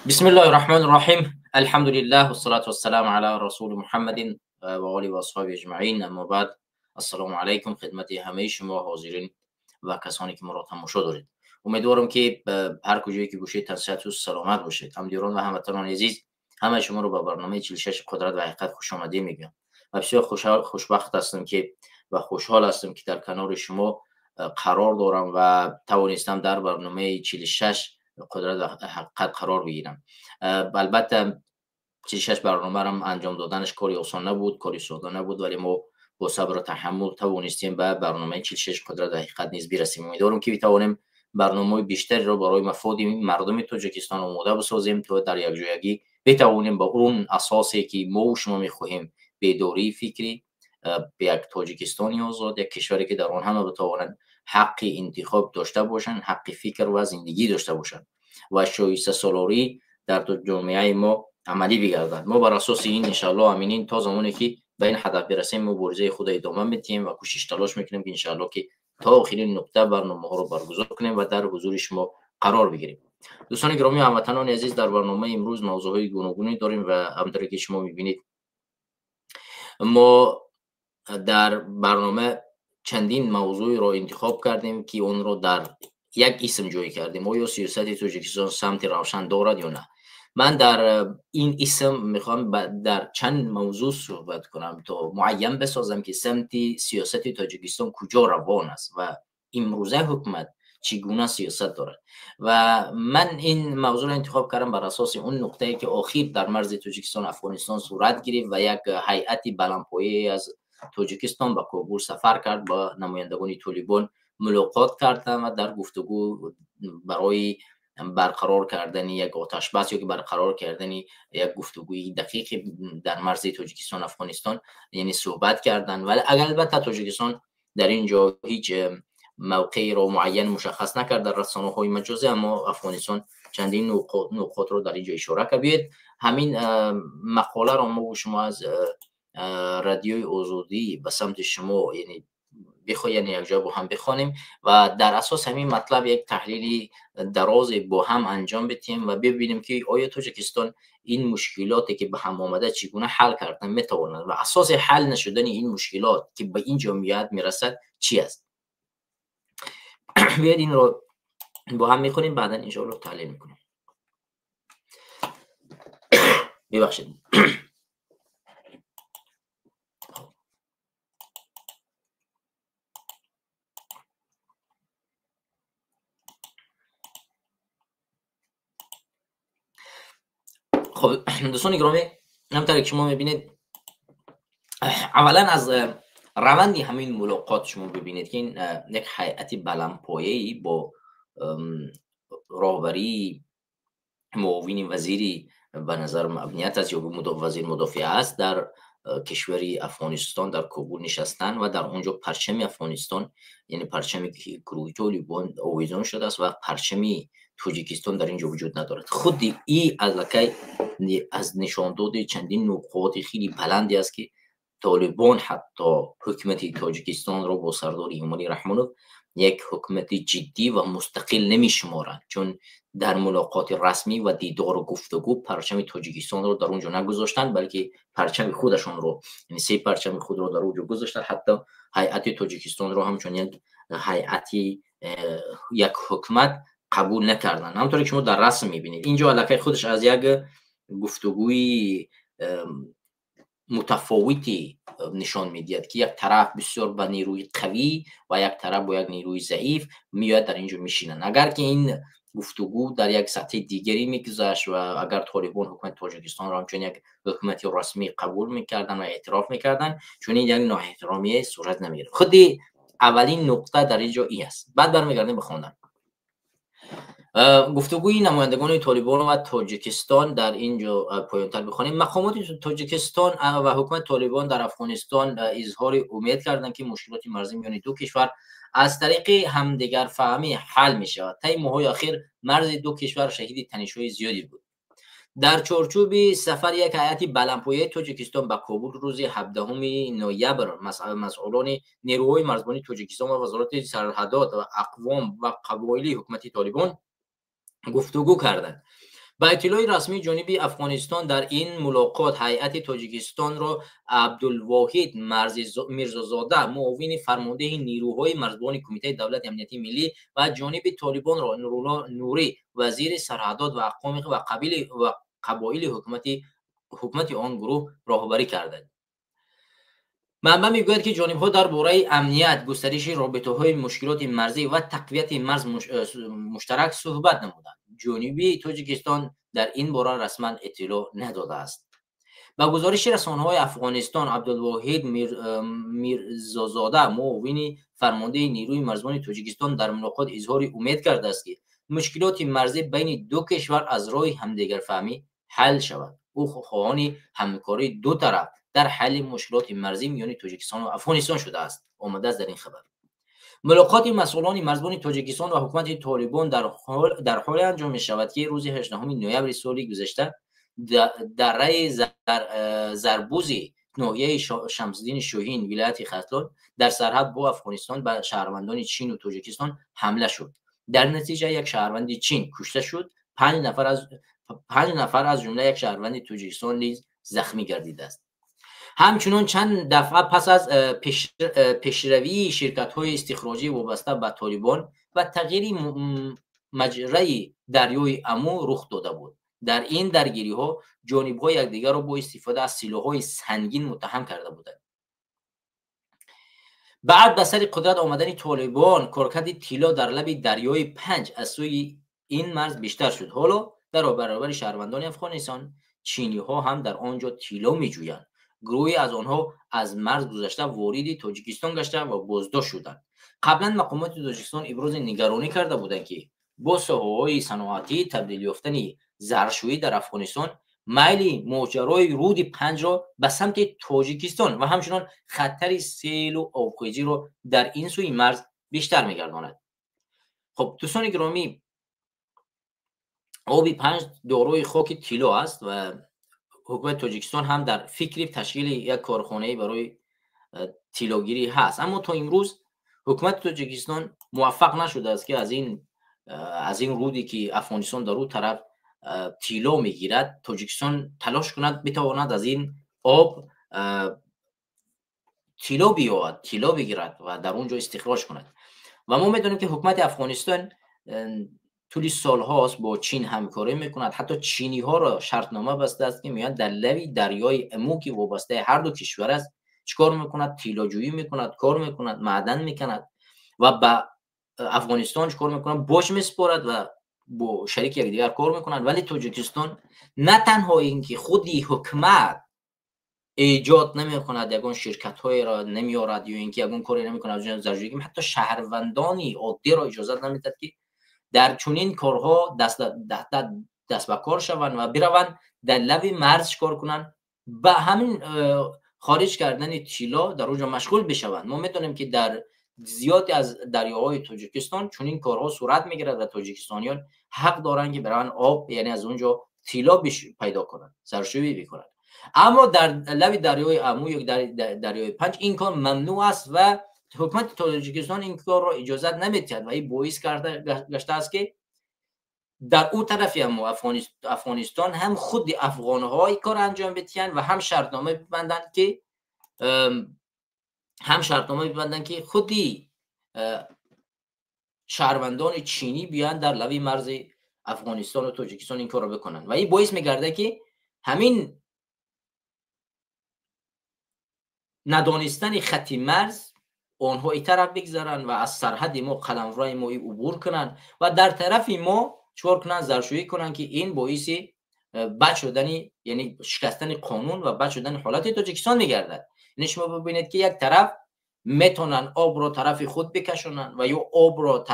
Бисмиллоҳир Раҳмонир Раҳим. Алҳамдулиллаҳ вассалату вассаламу ала расули Муҳаммадин ва олиҳи ва асҳобиҳи аҷмаин. Аммо баъд, ассалому алайкум хидмати ҳамаи шумо ҳозирин ва касоне ки моро тамошо доред. Умедворам ки ҳар куҷое ки бошед тансиҳату саломат бошед. Ҳамдиёрон ва ҳамватанони азиз, ҳамаи шуморо ба барномаи 46 қудрат ва ҳақиқат хушомадед мегӯям ва бисёр хушбахт ҳастам ки ва хушҳол ҳастам ки дар канори шумо қарор дорам ва тавонистам дар барномаи 46 қудрат ва ҳақиқат қарор бигирам. Албатта 46 барномаам анҷом доданаш кори осон набуд, кори сода набуд, вале мо бо сабру таҳаммул тавонистем ба барномаи 46 қудрат ва ҳақиқат низ бирасем. Умедворам ки битавонем барномаҳои бештареро барои мафоди мардуми Тоҷикистон омода бисозем, то дар якҷоягӣ битавонем ба он асосе ки мо шумо мехоҳем, бедории фикрӣ, як Тоҷикистони озод, як кишваре ки дар он ҳама битавонанд ҳаққи интихоб дошта бошанд, ҳаққи фикр ва зиндагӣ дошта бошанд ва шоистасолорӣ дар ҷомеаи мо амалӣ бигардад. Мо бар асоси ин иншааллоҳ аминин то замоне ки ба ин ҳадаф бирасем, муборизаи худро идома медиҳем ва кӯшиш талош мекунем ки иншааллоҳ ки то охирин нуқта барномаҳоро баргузор кунем ва дар ҳузури шумо қарор бигирем. Дӯстони гиромӣ, ҳамватанони азиз, дар барномаи имрӯз мавзӯъҳои гуногунӣ дорем ва ҳамтаре ки шумо мебинед, мо дар барнома чандин мавзӯъро интихоб кардем ки онро дар як исм ҷой кардем. Оё сиёсати Тоҷикистон самти равшан дорад ё на? Ман дар ин исм мехоҳам дар чанд мавзӯъ суҳбат кунам то муайян бисозам ки самти сиёсати Тоҷикистон куҷо равон аст ва имрӯза ҳукумат чӣ гуна сиёсат дорад. Ва ман ин мавзӯъро интихоб кардам бар асоси он нуқтае ки охир дар марзи Тоҷикистон Афғонистон сурат гирифт ва як ҳайати баландпояе аз Тоҷикистон ба Кобул сафар кард, ба намояндагони Толибон мулоқот карданд ва дар гуфтугӯ барои барқарор кардани як оташбас ё ки барқарор кардани як гуфтугӯи дақиқи дар марзи Тоҷикистон Афғонистон яъне суҳбат карданд. Вале албатта Тоҷикистон дар ин ҷо ҳеҷ мавқеиро муайян мушаххас накард дар расонаҳои маҷозӣ, аммо Афғонистон чандин нуқотро дар ин ҷо ишора кард. Биёед ҳамин мақоларо мо шумо аз радиои Озодӣ ба самти шумо яъне бихоҳем якҷо бо ҳам бихонем ва дар асос ҳамин матлаб як таҳлили дарозе бо ҳам анҷом бидиҳем ва бибинем ки оё Тоҷикистон ин мушкилоте ки ба ҳам омада чӣ гуна ҳал кардан метавонад ва асоси ҳал нашудани ин мушкилот ки ба ин ҷомият мерасад чӣ аст. Биёед инро бо ҳам мехонем, баъдан иншоаллоҳ таҳлил мекунем. Бибахшед. Хоб, дӯстони гиромӣ, ҳамтаре ки шумо мебинед, аввалан аз раванди ҳамин мулоқот шумо бибинед ки ин як ҳайати баландпояи бо роҳбарии муовини вазири ба назар амният аст ё вазир мудофиа аст дар кишвари Афғонистон дар Кобул нишастанд ва дар он ҷо парчами Афғонистон, яъне парчами гурӯҳи Толибон овезон шудааст ва парчами Тоҷикистон дар ин ҷо вуҷуд надорад. Худи и аллакай аз нишондоди чандин нуқоти хеле баланде аст ки Толибон ҳатто ҳукумати Тоҷикистонро бо сардори Эмомалӣ Раҳмонов як ҳукумати ҷиддӣ ва мустақил намешуморанд, чун дар мулоқоти расмӣ ва дидору гуфтугӯ парчами Тоҷикистонро дар он ҷо нагузоштанд, балки парчами худашонро, яъне се парчами худро дар он ҷо гузоштанд. Ҳатто ҳайати Тоҷикистонро ҳамчун як ҳайати як ҳукумат қабул накарданд. Ҳамонтавре ки шумо дар расм мебинед, ин ҷо аллакай худаш аз як гуфтугӯи мутафовити нишон медиҳад ки як тараф бисёр ба нерӯи қавӣ ва як тараф бо як нерӯи заиф меояд дар ин ҷо мешинанд. Агар ки ин гуфтугӯ дар як сатҳи дигаре мегузашт ва агар Толибон ҳукумати Тоҷикистонро ҳамчун як ҳукумати расмӣ қабул мекарданд ва эътироф мекарданд, чунин як ноэҳтиромие сурат намегирифт. Худи аввалин нуқта дар ин ҷо ин аст. Баъд бармегардем ба хондан. Гуфтугӯи намояндагони Толибон ва Тоҷикистон дар ин ҷо поёнтар бихонем. Мақомоти Тоҷикистон ва ҳукумати Толибон дар Афғонистон изҳори умед карданд ки мушкилоти марзӣ миёни ду кишвар аз тариқи ҳамдигарфаҳмӣ ҳал мешавад. Таи моҳҳои охир марзи ду кишвар шаҳиди танишҳои зиёде буд. Дар чорчӯби сафари як ҳайати баландпояи Тоҷикистон ба Кобул рӯзи 17 ноябр масъулони нерӯҳои марзбонии Тоҷикистон ва вазорати сарҳадот ва ақвом ва қабоили ҳукумати Толибон гуфтугӯ карданд. Ба иттилои расмии ҷониби Афғонистон дар ин мулоқот ҳайати Тоҷикистонро Абдулвоҳид Мирзозода, муовини фармондеҳи нирӯҳои марзбони Кумитаи давлати амнияти миллӣ ва ҷониби Толибонро Нурулло Нурӣ, вазири сарҳадот ва аҳкоми ва қабоили ҳукумати он гурӯҳ роҳбарӣ карданд. Манбаъ мегӯяд, ки ҷонибҳо дар бораи амният, густариши робитаҳои мушкилоти марзӣ ва тақвияти марз муштарак суҳбат намуданд. Ҷониби Тоҷикистон дар ин бора расман иттилоъ надодааст. Ба гузориши расонаҳои Афғонистон, Абдулвоҳид Мирзозода, муовини фармондеҳи нирӯи марзбони Тоҷикистон дар мулоқот изҳори умед кардааст, ки мушкилоти марзӣ байни ду кишвар аз роҳи ҳамдигарфаҳмӣ ҳал шавад. Ӯ хоҳони ҳамкории ду тараф дар ҳалли мушкилоти марзӣ миёни Тоҷикистон ва Афғонистон шудааст. Омадааст дар ин хабар. Мулоқоти масъулони марзбони Тоҷикистон ва ҳукумати Толибон дар ҳоле анҷом мешавад, ки рӯзи 18 ноябри соли гузашта дараи Зарбузи ноҳияи Шамсиддини Шоҳин, вилояти Хатлон, дар сарҳад бо Афғонистон ба шаҳрвандони Чину Тоҷикистон ҳамла шуд. Дар натиҷа як шаҳрванди Чин кушта шуд, 5 нафар аз ҷумла як шаҳрванди Тоҷикистон низ захмӣ гардидааст. Ҳамчунон чанд дафъа пас аз пешравии ширкатҳои истихроҷӣ вобаста ба Толибон ва тағйири маҷраи дарёи Аму рух дода буд. Дар ин даргириҳо ҷонибҳо якдигарро бо истифода аз силоҳҳои сангин муттаҳам карда буданд. Баъд ба сари қудрат омадани Толибон, коркарди тилло дар лаби дарёи Панҷ аз сӯи ин марз бештар шуд. Ҳоло дар баробари шаҳрвандони Афғонистон чиниҳо ҳам дар он ҷо тилло меҷӯянд. Гурӯҳе аз онҳо аз марз гузашта вориди Тоҷикистон гашта ва боздошт шуданд. Қаблан мақомоти Тоҷикистон ибрози нигаронӣ карда буданд, ки бо соҳаҳои саноатӣ табдил ёфтани заршӯӣ дар Афғонистон майли моҷарои рӯди Панҷро ба самти Тоҷикистон ва ҳамчунон хатари селу обхезиро дар ин сӯи марз бештар мегардонад. Хуб, дӯстони гиромӣ, оби Панҷ дорои хоки тилло аст ва ҳукумати Тоҷикистон ҳам дар фикри ташкили як корхонае барои тиллогирӣ ҳаст. Аммо то имрӯз ҳукумати Тоҷикистон муваффақ нашудааст, ки аз ин руде ки Афғонистон дар ӯ тараф тилло мегирад, Тоҷикистон талош кунад битавонад аз ин об тилло биёвад, тилло бигирад ва дар он ҷо истихроҷ кунад. Ва мо медонем, ки ҳукумати Афғонистон тӯли солҳост бо Чин ҳамкорӣ мекунад. Ҳатто чиниҳоро шартнома бастааст, ки меояд дар лави дарёи Аму, ки вобастаи ҳар ду кишвар аст, чикор мекунад? Тиллоҷӯӣ мекунад, кор мекунад, маъдан мекунад ва ба Афғонистон чикор мекунад? Боҷ месупорад ва бо шарики якдигар кор мекунад. Вале Тоҷикистон на танҳо ин ки худи ҳукумат эҷод намекунад, ягон ширкатҳоеро намеорад ё ин ки ягон коре намекунад, ҳатто шаҳрвандони оддиро иҷозат намедиҳад, ки дар чунин корҳо даст ба кор шаванд ва бираванд дар лави марз чикор кунанд, ба ҳамин хориҷ кардани тилло дар он ҷо машғул бишаванд. Мо медонем, ки дар зиёде аз дарёҳои Тоҷикистон чунин корҳо сурат мегирад ва тоҷикистониён ҳақ доранд, ки бираванд об, яъне аз он ҷо тилло пайдо кунанд, заршӯӣ бикунанд. Аммо дар лави дарёи Аму ё дар дарёи Панҷ ин кор мамнӯъ аст ва ҳукумати Тоҷикистон ин корро иҷозат намедиҳад ва ин боис гаштааст, ки дар ӯ тарафи Аму, Афғонистон, ҳам худи афғонҳо ин кор анҷом бидиҳанд ва ҳам шартнома бибанданд, ки худи шаҳрвандони чинӣ биёянд дар лави марзи Афғонистону Тоҷикистон ин корро бикунанд. Ва ин боис мегардад, ки ҳамин надонистани хати марз онҳо ин тараф бигзаранд ва аз сарҳади мо, қаламрои мо убур кунанд ва дар тарафи мо чикор кунанд? Заршӯӣ кунанд, ки ин боиси бад шудани, яъне шикастани қонун ва бад шудани ҳолати Тоҷикистон мегардад. Яъне шумо бибинед, ки як тараф метавонанд обро тарафи худ бикашонанд ва ё обро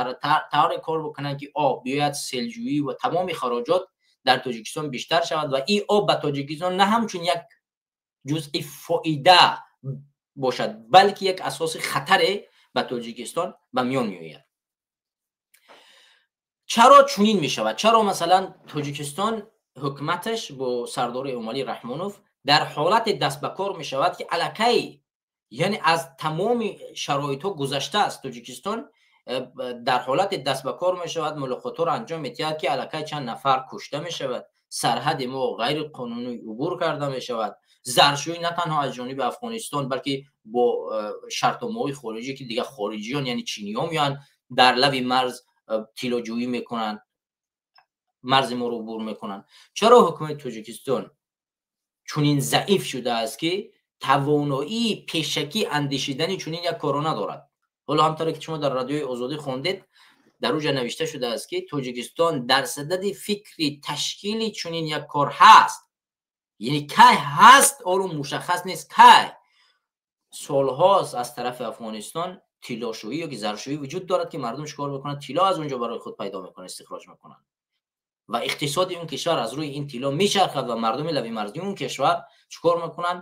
тавре кор бикунанд, ки об биёяд, селҷӯӣ ва тамоми хароҷот дар Тоҷикистон бештар шавад ва ин об ба Тоҷикистон на ҳамчун як ҷузъи фоида бошад, балки як асоси хатаре ба Тоҷикистон ба миён меояд. Чаро чунин мешавад? Чаро, масалан, Тоҷикистон ҳукуматаш бо сардори Эмомалӣ Раҳмонов дар ҳолате даст ба кор мешавад, ки аллакай, яъне аз тамоми шароитҳо гузаштааст? Тоҷикистон дар ҳолате даст ба кор мешавад, мулоқотҳоро анҷом медиҳад, ки аллакай чанд нафар кушта мешавад. сарҳади мо ғайриқонунӣ убур карда мешавад. Заршӯӣ на танҳо аз ҷониби Афғонистон, балки бо шартномаҳои хориҷӣ, ки дигар хориҷиён, яъне чиниҳо, меоянд дар лаби марз тиллоҷӯӣ мекунанд, марзи моро убур мекунанд. Чаро ҳукумати Тоҷикистон чунин заиф шудааст, ки тавоноии пешакӣ андешидани чунин як корро надорад? Ҳоло ҳамтаре ки шумо дар Радиои Озодӣ хондед, дар уҷа навишта шудааст, ки Тоҷикистон дар садади фикри ташкили чунин як кор ҳаст. Яъне кай ҳаст, ҳоло мушаххас нест кай. Солҳост аз тарафи Афғонистон тиллошӯӣ ё ки заршӯӣ вуҷуд дорад, ки мардум чикор мекунанд? Тилло аз онҷо барои худ пайдо мекунанд, истихроҷ мекунанд ва иқтисоди он кишвар аз рӯи ин тилло мечархад ва мардуми лаби марзии он кишвар чикор мекунанд?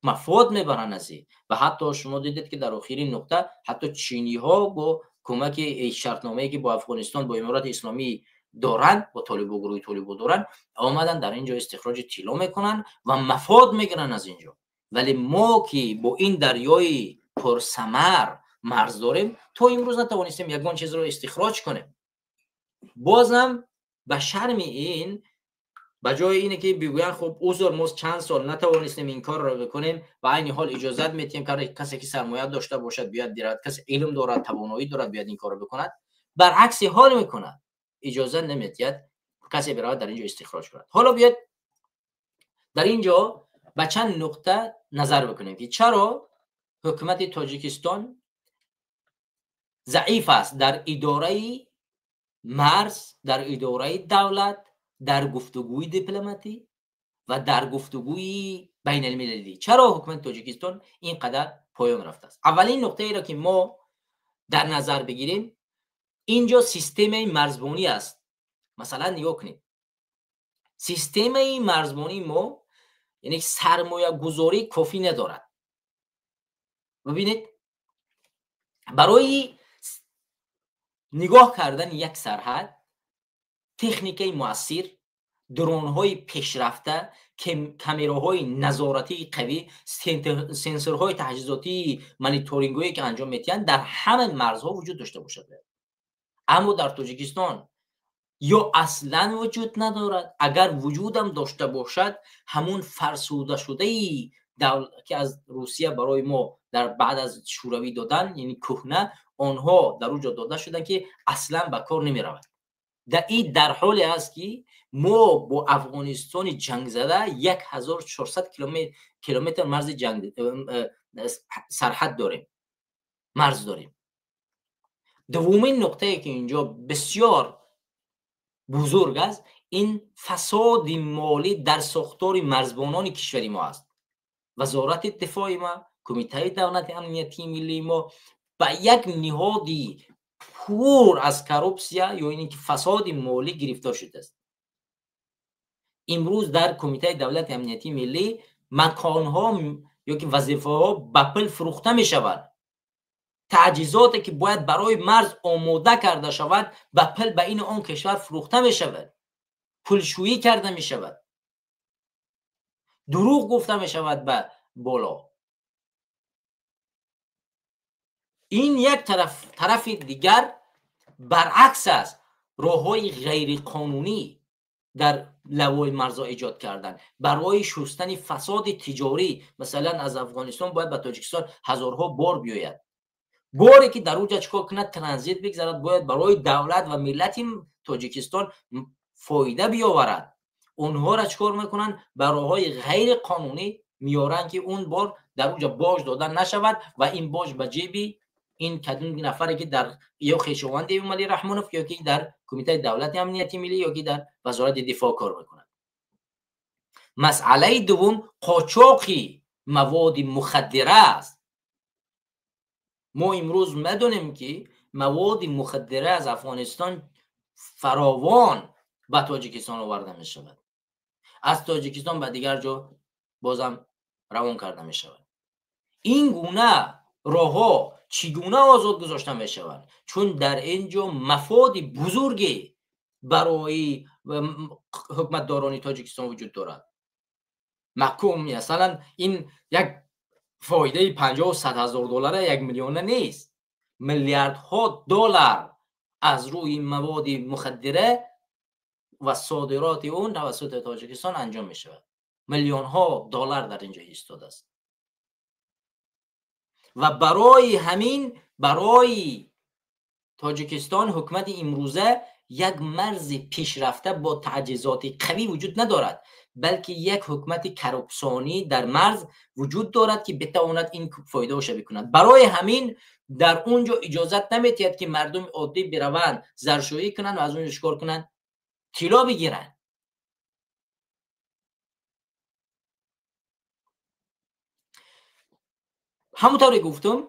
Мафод мебаранд аз ин. Ва ҳатто шумо дидед, ки дар охирин нуқта ҳатто чиниҳо бо кӯмаки шартномае, ки бо Афғонистон, бо Иморати Исломӣ доранд, бо толибо, гурӯҳи толибо доранд, омаданд дар ин ҷо истихроҷи тилло мекунанд ва мафод мегиранд аз ин ҷо. Вале мо, ки бо ин дарёи пурсамар марз дорем, то имрӯз натавонистем ягон чизро истихроҷ кунем. Бозам ба шарми ин, ба ҷои ине ки бигӯянд: хуб, узр, мо чанд сол натавонистем ин корро бикунем ва айни ҳол иҷозат метиҳем, касе ки сармоя дошта бошад, биёяд дирад, касе илм дорад, тавоноӣ дорад, биёяд ин корро бикунад. Баръакси ҳол мекунад, иҷозат наметиҳад касе биравад дар ин ҷо истихроҷ кунад. Ҳоло биёед дар ин ҷо ба чанд нуқта назар бикунем, ки чаро ҳукумати Тоҷикистон заиф аст дар идораи марз, дар идораи давлат, дар гуфтугӯи дипломатӣ ва дар гуфтугӯи байналмилалӣ. Чаро ҳукумати Тоҷикистон ин қадар поён рафтааст? Аввалин нуқтаеро, ки мо дар назар бигирем, инҷо системаи марзбонӣ аст. Масалан, нигоҳ кунед, системаи марзбонии мо, яъне сармоягузорӣ кофӣ надорад. Бибинед, барои нигоҳ кардани як сарҳад техникаи муассир, дронҳои пешрафта, камераҳои назоратии қавӣ, сенсорҳои таҷҳизотии мониторингҳое, ки анҷом медиҳанд, дар ҳама марзҳо вуҷуд дошта бошад. Аммо дар Тоҷикистон ё аслан вуҷуд надорад, агар вуҷудам дошта бошад, ҳамун фарсудашудаи, ки аз Русия барои мо дар баъд аз Шӯравӣ додан, яъне кӯҳна, онҳо дар он ҷо дода шуданд, ки аслан ба кор намеравад. Ин дар ҳоле аст, ки мо бо Афғонистони ҷангзада 1400 километр марзи ҷанг сарҳад дорем, марз дорем. Дуввумин нуқтае, ки инҷо бисёр бузург аст, ин фасоди молӣ дар сохтори марзбонони кишвари мо аст. Вазорати дифои мо, Кумитаи давлати амниятии миллии мо ба як ниҳоди пур аз коррупсия ё ин ки фасоди молӣ гирифтор шудааст. Имрӯз дар Кумитаи давлати амниятии миллӣ маконҳо ё ки вазифаҳо ба пул фурӯхта мешаванд. Таҷҳизоте, ки бояд барои марз омода карда шавад, ба пул ба ину он кишвар фурӯхта мешавад, пулшӯӣ карда мешавад, дурӯғ гуфта мешавад ба боло. Ин як тараф. Тарафи дигар баръакс аст, роҳҳои ғайриқонунӣ дар лавои марзҳо эҷод кардан барои шустани фасоди тиҷорӣ. Масалан, аз Афғонистон бояд ба Тоҷикистон ҳазорҳо бор биёяд. Боре, ки дар уҷа чикор кунад, транзит бигзарад, бояд барои давлат ва миллати Тоҷикистон фоида биёварад. Онҳоро чикор мекунанд? Ба роҳҳои ғайриқонунӣ меоранд, ки он бор дар уҷа боҷ дода нашавад ва ин боҷ ба ҷеби ин кадом нафаре, ки дар ё хешованди Эмомалӣ Раҳмонов, ё ки дар Кумитаи давлати амнияти миллӣ, ё ки дар Вазорати дифоъ кор мекунад. Масъалаи дуввум қочоқи маводи мухаддира аст. Мо имрӯз медонем, ки маводи мухаддира аз Афғонистон фаровон ба Тоҷикистон оварда мешавад, аз Тоҷикистон ба дигар ҷо бозам равон карда мешавад. Ин гуна роҳҳо чӣ гуна озод гузошта мешаванд? Чун дар ин ҷо мафоди бузурге барои ҳукуматдорони Тоҷикистон вуҷуд дорад. Маҳкум, масалан, ин як фоидаи 50-100 ҳазор доллара, 1 миллиона нест, миллиардҳо доллар аз рӯи маводи мухаддира و صادرات اون توسط تاجیکستان انجام می شود. میلیون ها دلار در اینجا ایستاده است و برای همین برای تاجیکستان حکومت امروزه یک مرز پیشرفته با تجهیزات قوی وجود ندارد، بلکه یک حکومت کرپسیونی در مرز وجود دارد که بتواند این فایده ها بکند. برای همین در اونجا اجازت نمیتید که مردم عادی بروند زرشویی کنند و از اونجا شکار کنند، طلا بگیرند. همونطوری گفتم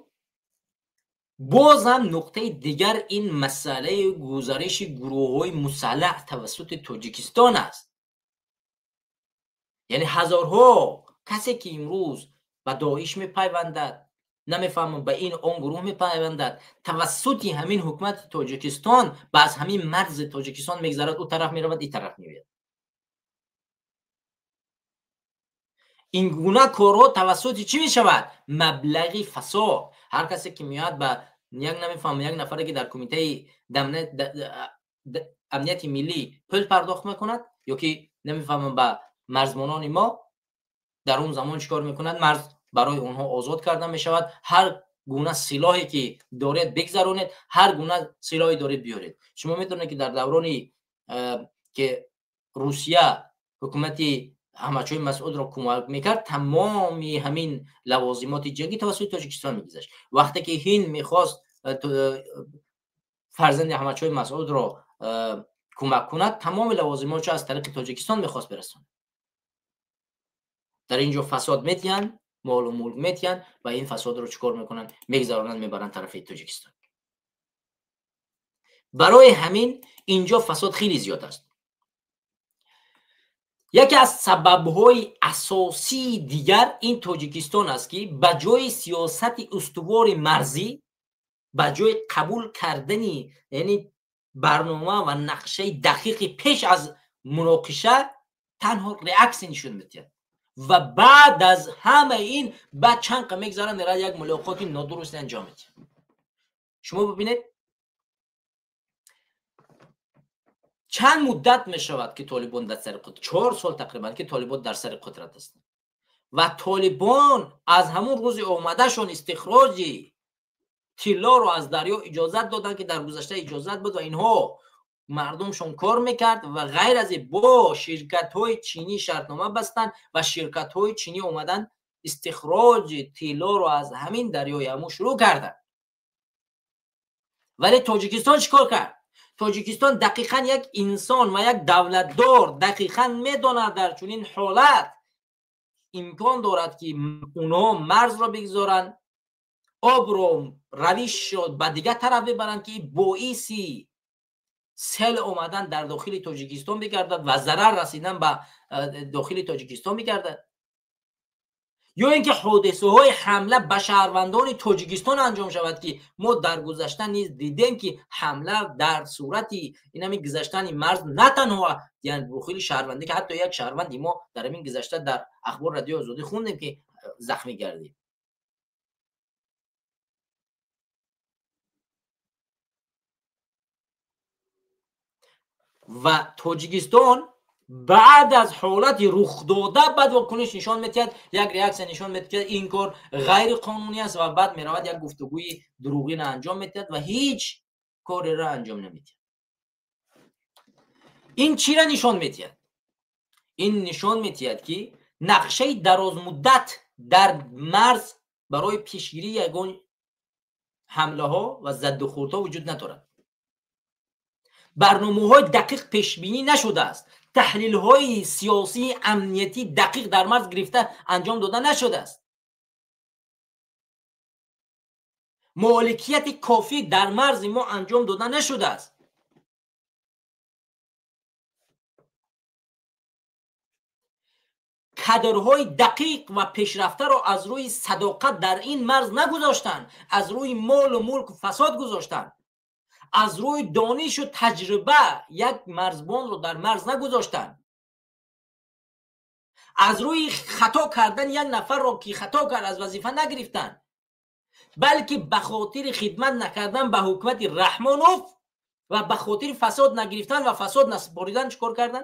بازم نقطه دیگر این مسئله گزارش گروه های مسلح توسط تاجیکستان است. یعنی هزارها کسی که امروز به داعش میپیوندد، نمیفهمم به این آن گروه میپیوندد، توسط همین حکومت تاجیکستان به از همین مرز تاجیکستان میگذرد، او طرف میرود این طرف میآید. این گونه کارها توسط چی میشود؟ مبلغ فساد. هر کسی که میاد به یک نمیفهم یک نفری که در کمیته امنیت ملی پول پرداخت میکند یا که نمیفهمم به مرزبانان ما در اون زمان چیکار میکنند، مرز برای اونها آزاد کرده میشود، هر گونه سلاحی که دارید بگذرانید، هر گونه سلاحی دارید بیارید. شما میتونید که در دورانی که روسیه حکومت احمدشاه مسعود را کمک میکرد، تمامی همین لوازمات جنگی توسط تاجیکستان میگذشت. وقتی که هند میخواست فرزند احمدشاه مسعود را کمک کند، تمام لوازماتش از طریق تاجیکستان میخواست برساند. در اینجا فساد میتین، مال و ملک میتین و این فساد رو چیکار میکنن؟ میگذرانند، میبرن طرف تاجیکستان. برای همین اینجا فساد خیلی زیاد است. یکی از سبب‌های اساسی دیگر این تاجیکستان است که به جای سیاست استوار مرزی، به جای قبول کردن یعنی برنامه و نقشه دقیق پیش از مناقشه، تنها reaction نشون میده و بعد از همه این بعد چند قه میگذارن میرن یک ملاقات نادرست انجام میده. شما ببینید چند مدت میشود که طالبان در سر قدرت، 4 سال تقریبا که طالبان در سر قدرت هستند و طالبان از همون روز آمدهشون استخراج طلا رو از دریا اجازت دادن که در گذشته اجازت بود و اینها مردمشون کار میکرد و غیر از با شرکت های چینی شرطنامه بستن و شرکت های چینی اومدن استخراج طلا رو از همین دریای امو شروع کردن. ولی تاجیکستان چیکار کرد؟ تاجیکستان دقیقا یک انسان و یک دولتدار دقیقا میداند در چنین حالت امکان دارد که اونها مرز را بگذارن، آب رو رویش رو به دیگر طرف ببرند که باعثی سیل آمدن در داخل تاجیکستان بگردد و ضرر رسیدن به داخل تاجیکستان بگردد، یا اینکه حادثه های حمله به شهروندان تاجیکستان انجام شود که ما در گذشته نیز دیدیم که حمله در صورت این همین گذشتن مرز نه تنها یعنی داخل شهروندی که حتی یک شهروندی ما در این گذشته در اخبار رادیو آزادی خوندیم که زخمی گردید. و تاجیکستان بعد از حالت رخ داده بعد واکنش نشان میدهد، یک reaction نشان میدهد که این کار غیر قانونی است و بعد میرود یک گفتگوی دروغین انجام میدهد و هیچ کاری را انجام نمیدهد. این چی را نشان میدهد؟ این نشان میدهد که نقشه دراز مدت در مرز برای پیشگیری یگان حمله ها و زد و خوردها وجود ندارد. برنامه های دقیق پیش بینی نشده است. تحلیل های سیاسی امنیتی دقیق در مرز گرفته انجام داده نشده است. مالکیت کافی در مرز ما انجام داده نشده است. کادرهای دقیق و پیشرفته را از روی صداقت در این مرز نگذاشتند، از روی مال و ملک و فساد گذاشتند، از روی دانش و تجربه یک مرزبان رو در مرز نگذاشتند، از روی خطا کردن یک نفر را که خطا کرد از وظیفه نگرفتند، بلکه به خاطر خدمت نکردن به حکومت رحمانوف و به خاطر فساد نگرفتن و فساد نسپاریدن چیکار کردن؟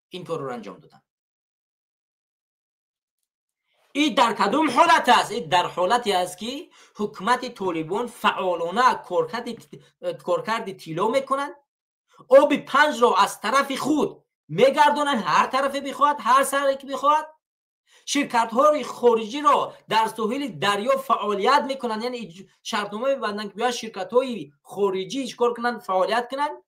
این کار رو انجام دادن. این در کدام حالت است؟ این در حالتی است که حکومت طالبان فعالانه کارکرد تیلا میکنند، آب پنج را از طرف خود میگردانند، هر طرف بخواهد، هر سری که بخواهد. شرکت های خارجی را در ساحل دریا فعالیت میکنند، یعنی شرطنامه میبندند که بیاید شرکت های خارجی چیکار کنند؟ فعالیت کنند.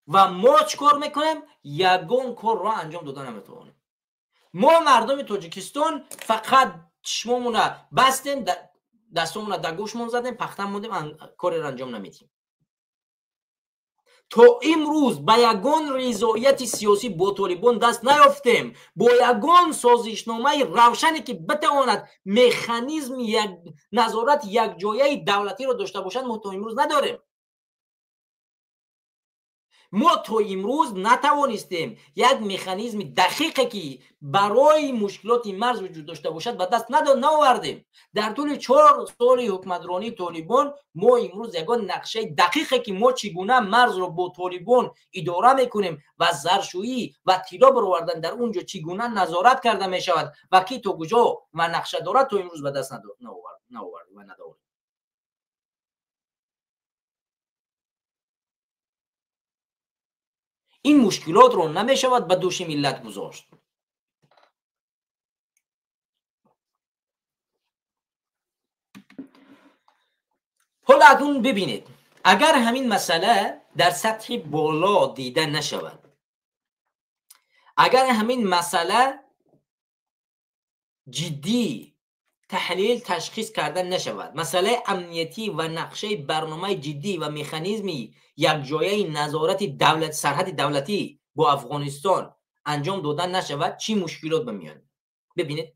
و ما چیکار میکنیم؟ یگان کار را انجام دادن نمیتوانیم. ما مردم تاجیکستان فقط چشمامون بستیم، دستامون در گوشمون زدیم، پختم موندیم، کاری را انجام نمیدیم. تا امروز با یگان رضایت سیاسی با طالبان دست نیافتیم، با یگان سازشنامه روشنی که بتواند مکانیزم یک نظارت یک جایه دولتی را داشته باشد ما تا امروز نداریم. ما تا امروز نتوانستیم یک مکانیزم دقیقی که برای مشکلات مرز وجود داشته باشد به دست نآوردیم. در طول 4 سال حکومترانی طالبان ما امروز یگان نقشه دقیقی که ما چگونه مرز را با طالبان اداره میکنیم و زرشویی و طلا برآوردن در اونجا چگونه نظارت کرده میشود و کی تا کجا و نقشه دارد تا امروز به دست نآوردیم و نداریم. این مشکلات رو نمیشود به دوش ملت گذاشت. حالا اکنون ببینید، اگر همین مسئله در سطح بالا دیده نشود، اگر همین مسئله جدی تحلیل تشخیص کردن نشود، مسئله امنیتی و نقشه برنامه جدی و مکانیزمی یک جایه نظارت دولت سرحد دولتی با افغانستان انجام دادن نشود، چی مشکلات به میان؟ ببینید،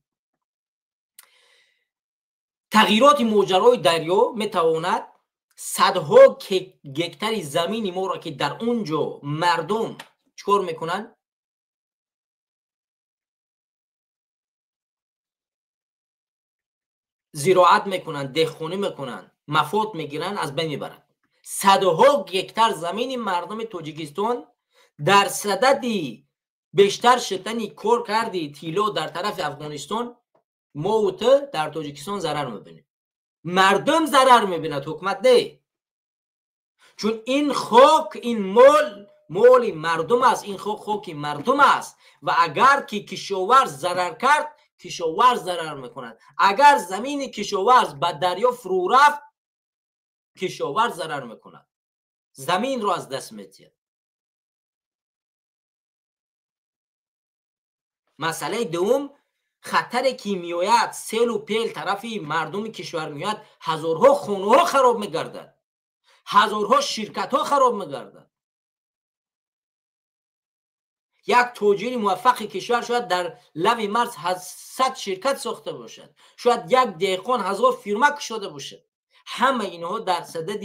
تغییرات ماجرای دریا میتواند صدها هکتار زمین ما را که در اونجا مردم چکار میکنن؟ زراعت میکنن، دهقانی میکنن، مفاد میگیرن، از بین میبرند. صدها هکتار زمین مردم تاجیکستان در صدد بیشتر شدن کار کردی تیلو در طرف افغانستان، ما و تو در تاجیکستان ضرر میبینیم. مردم ضرر میبیند، حکومت نه. چون این خاک، این مال، مال مردم است، این خاک خاک مردم است و اگر که کشاورز ضرر کرد، کشاورز ضرر میکند. اگر زمین کشاورز به دریا فرو رفت، کشاورز ضرر میکند، زمین رو از دست میده. مسئله دوم، خطر که میآید، سیل و پیل طرفی مردم کشور میآید، هزارها خونه ها خراب میگردد، هزارها شرکت ها خراب میگردد. یک تاجر موفق کشور شاید در لب مرز 100 شرکت ساخته باشد، شاید یک دهقان 1000 فیرما کشاده باشد. همه اینها در صدد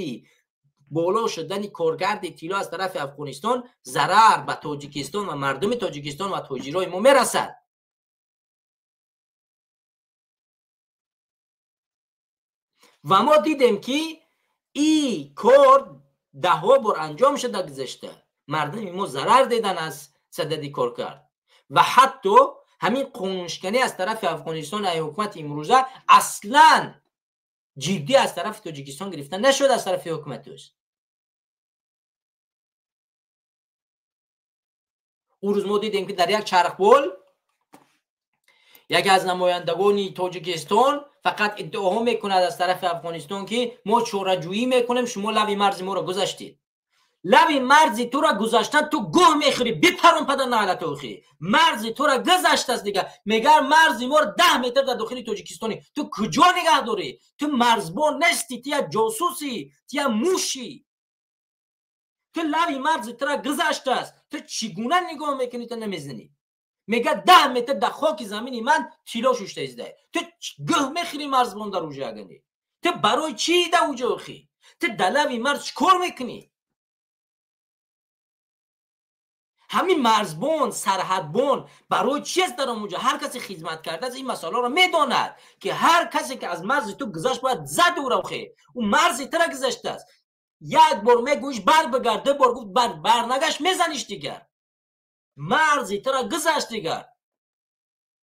بالا شدن کارکرد طلا از طرف افغانستان ضرر به تاجیکستان و مردم تاجیکستان و تاجرای ما میرسد. و ما دیدیم که این کار ده ها بار انجام شده گذشته، مردم ما ضرر دیدن از صدد کار کرد و حتی همین قانونشکنی از طرف افغانستان ای حکومت امروزه اصلا جدی از طرف تاجیکستان گرفته نشد، از طرف حکومتش. اون روز ما دیدیم که در یک چرخبال یکی از نمایندگان تاجیکستان فقط ادعا میکند از طرف افغانستان که ما چاره‌جویی میکنیم، شما لب مرز ما را گذشتید. لب مرز تو را گذاشتن، تو گوه میخوری، بپرون پدر نعلت اوخی. مرز تو را گذشت است دیگه، میگه مرز ما را 10 متر در داخل تاجیکستانی، تو کجا نگه داری؟ تو مرزبان نیستی، تو یک جاسوسی، تو یک موشی. تو لب مرز تو را گذشته است، تو چگونه نگاه میکنی؟ تو نمیزنی. میگه 10 متر در خاک زمینی من تیلا ششته ایزده، تو گوه میخوری مرزبان در اوجه اگنی. تو برای چی در اوجه اوخی؟ تو در لب مرز چکار میکنی؟ Ҳамин марзбон, сарҳадбон барои чи аст дар онҷо? Ҳар касе хизмат кардааст ин масъаларо медонад, ки ҳар касе ки аз марзи ту гузашт бояд зад ӯро. Хе ӯ марзи тура гузаштааст. Як бор мегӯиш бар бигард, ду бор гуфт барнагашт, мезаниш дигар. Марзи тура гузашт дигар.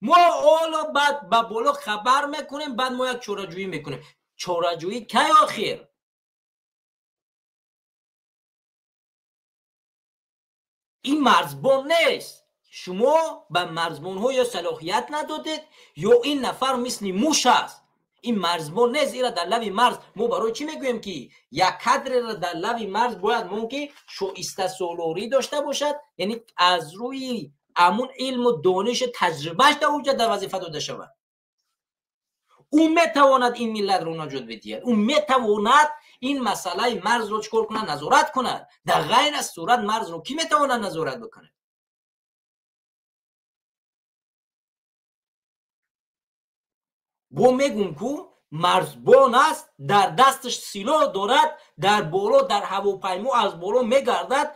Мо ҳоло баъд ба боло хабар мекунем, баъд мо як чораҷӯӣ мекунем. Чораҷӯӣ кай охир? Ин марзбон нест. Шумо ба марзбонҳо ё салоҳият надодед, ё ин нафар мисли муш аст. Ин марзбон нест. Ира дар лави марз мо барои чӣ мегӯем, ки як кадреро дар лави марз бояд мон ки шоистасолорӣ дошта бошад, яъне аз рӯи ҳамун илму донишу таҷрибааш дар онҷа дар вазифа дода шавад. Ӯ метавонад ин миллатро наҷот бидиҳад. Ӯ метавонад ин масъалаи марзро чӣ кор кунад? Назорат кунад. Дар ғайр аз сурат марзро кӣ метавонад назорат бикунад? Бо мегӯм ку марзбон аст, дар дасташ силоҳ дорад, дар боло дар ҳавопаймо аз боло мегардад,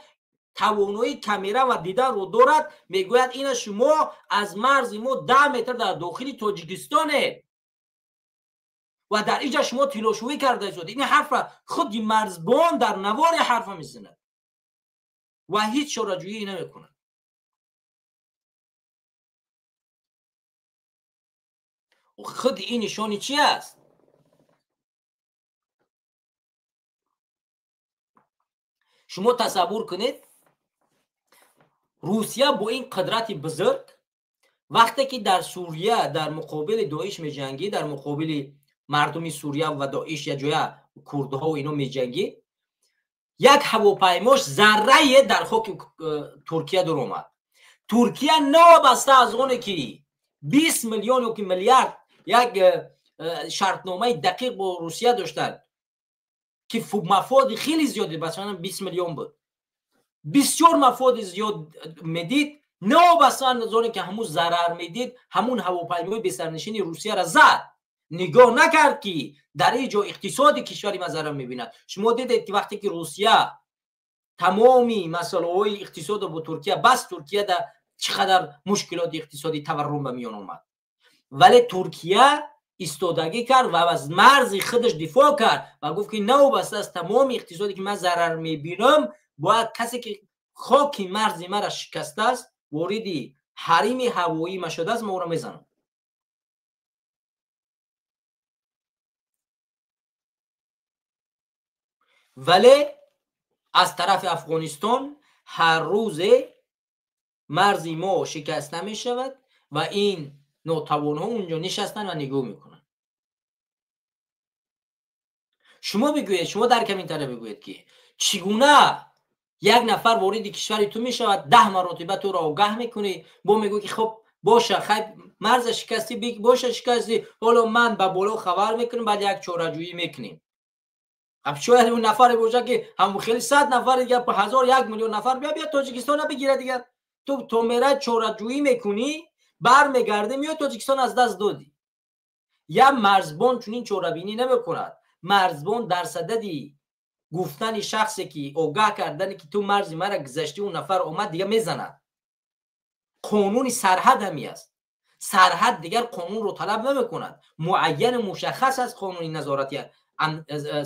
тавоноии камера ва диданро дорад, мегӯяд ина шумо аз марзи мо 10 метр дар дохили Тоҷикистонед ва дар инҷа шумо тилошӯӣ карда истодед. Ин ҳарфра худи марзбон дар навори ҳарфа мезанад ва ҳеҷ чораҷӯӣ намекунад. Худи ин нишони чи аст? Шумо тасаввур кунед, Русия бо ин қудрати бузург вақте ки дар Сурия дар муқобили Доиш меҷангӣ, дар муқобили мардуми Сурия ва Доиш я ҷоя курдҳо ино меҷангӣ, як ҳавопаймош заррае дар хоки Туркия дуромад. Туркия новобаста аз оне ки 20 миллион ё ки миллиард як шартномаи дақиқ бо Русия доштанд, ки мафоди хеле зиёде, масалан 20 миллион буд, бисёр мафоди зиёд медид, новобаста аз оне ки ҳамун зарар медид, ҳамун ҳавопаймои бесарнишини Русияро зад. Нигоҳ накард ки дар ин ҷо иқтисоди кишвари ма зарар мебинад. Шумо дидед ки вақте ки Русия тамоми масъалаҳои иқтисодро бо Туркия бас, Туркия дар чӣ қадар мушкилоти иқтисодӣ таваррум ба миён омад. Вале Туркия истодагӣ кард ва аз марзи худаш дифоъ кард ва гуфт ки новобаста аз тамоми иқтисоде ки ман зарар мебинам, бояд касе ки хоки марзи маро шикастааст, вориди ҳарими ҳавоӣ ма шудааст, ма ӯро мезанам. Вале аз тарафи Афғонистон ҳар рӯзе марзи мо шикаста мешавад ва ин нотавонҳо унҷо нишастанд ва нигоҳ мекунанд. Шумо бигӯед, шумо дар комментария бигӯед ки чӣ гуна як нафар вориди кишвари ту мешавад, 10 маротиба туро огаҳ мекунӣ, бо мегӯӣ ки хоб боша, хай марза шикастӣ, боша шикастӣ, ҳоло ман ба боло хабар мекунам, баъд як чораҷӯӣ мекунем. Шояд он нафаре бошад ки ҳам хеле 100 нафар дигар, 1000, 1 миллион нафар бия Тоҷикистона бигира дигар. Ту то мера чораҷӯӣ мекунӣ, бармегардӣ, меои Тоҷикистон аз даст додӣ. Як марзбон чунин чорабинӣ намекунад. Марзбон дар садади гуфтани шахсе ки огаҳ кардане ки ту марзи мара гузаштӣ, он нафар омад дигар мезанад. Қонуни сарҳад ҳами аст. Сарҳад дигар қонунро талаб намекунад. Муайяну мушаххас аст қонуни назорати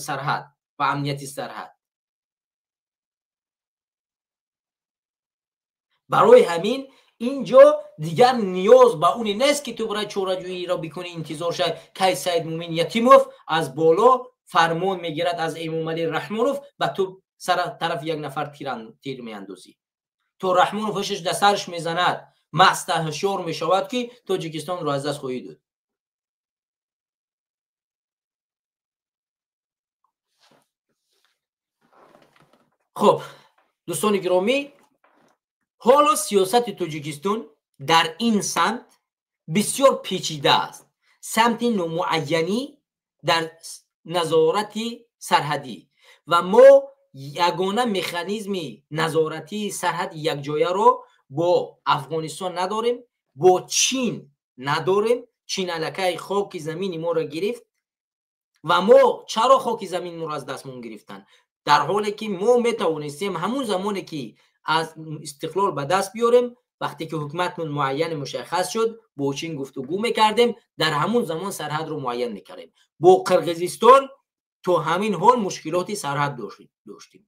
сарҳад ва амнияти сарҳад. Барои ҳамин инҷо дигар ниёз ба уне нест ки ту барои чораҷӯиро бикунӣ, интизор шавӣ кай Саид Мумин Ятимов аз боло фармон мегирад аз Эмомалӣ Раҳмонов ба ту тарафи як нафар тир меандозӣ. То Раҳмонов ҳушаш дар сарш мезанад, маста ҳушёр мешавад ки Тоҷикистонро аз даст хоҳӣ дод. Хуб, дӯстони гиромӣ, ҳоло сиёсати Тоҷикистон дар ин самт бисёр печида аст. Самти номуайянӣ дар назорати сарҳадӣ ва мо ягона механизми назоратии сарҳади якҷояро бо Афғонистон надорем, бо Чин надорем. Чин аллакай хоки замини моро гирифт ва мо чаро хоки замини моро аз дастмон гирифтанд? Дар ҳоле ки мо метавонистем ҳамун замоне ки از استقلال به دست بیاریم. وقتی که حکومتمون معین مشخص شد با چین گفتگو میکردیم، در همون زمان سرحد رو معین میکردیم. با قرقیزستان تو همین حال مشکلات سرحد داشتیم.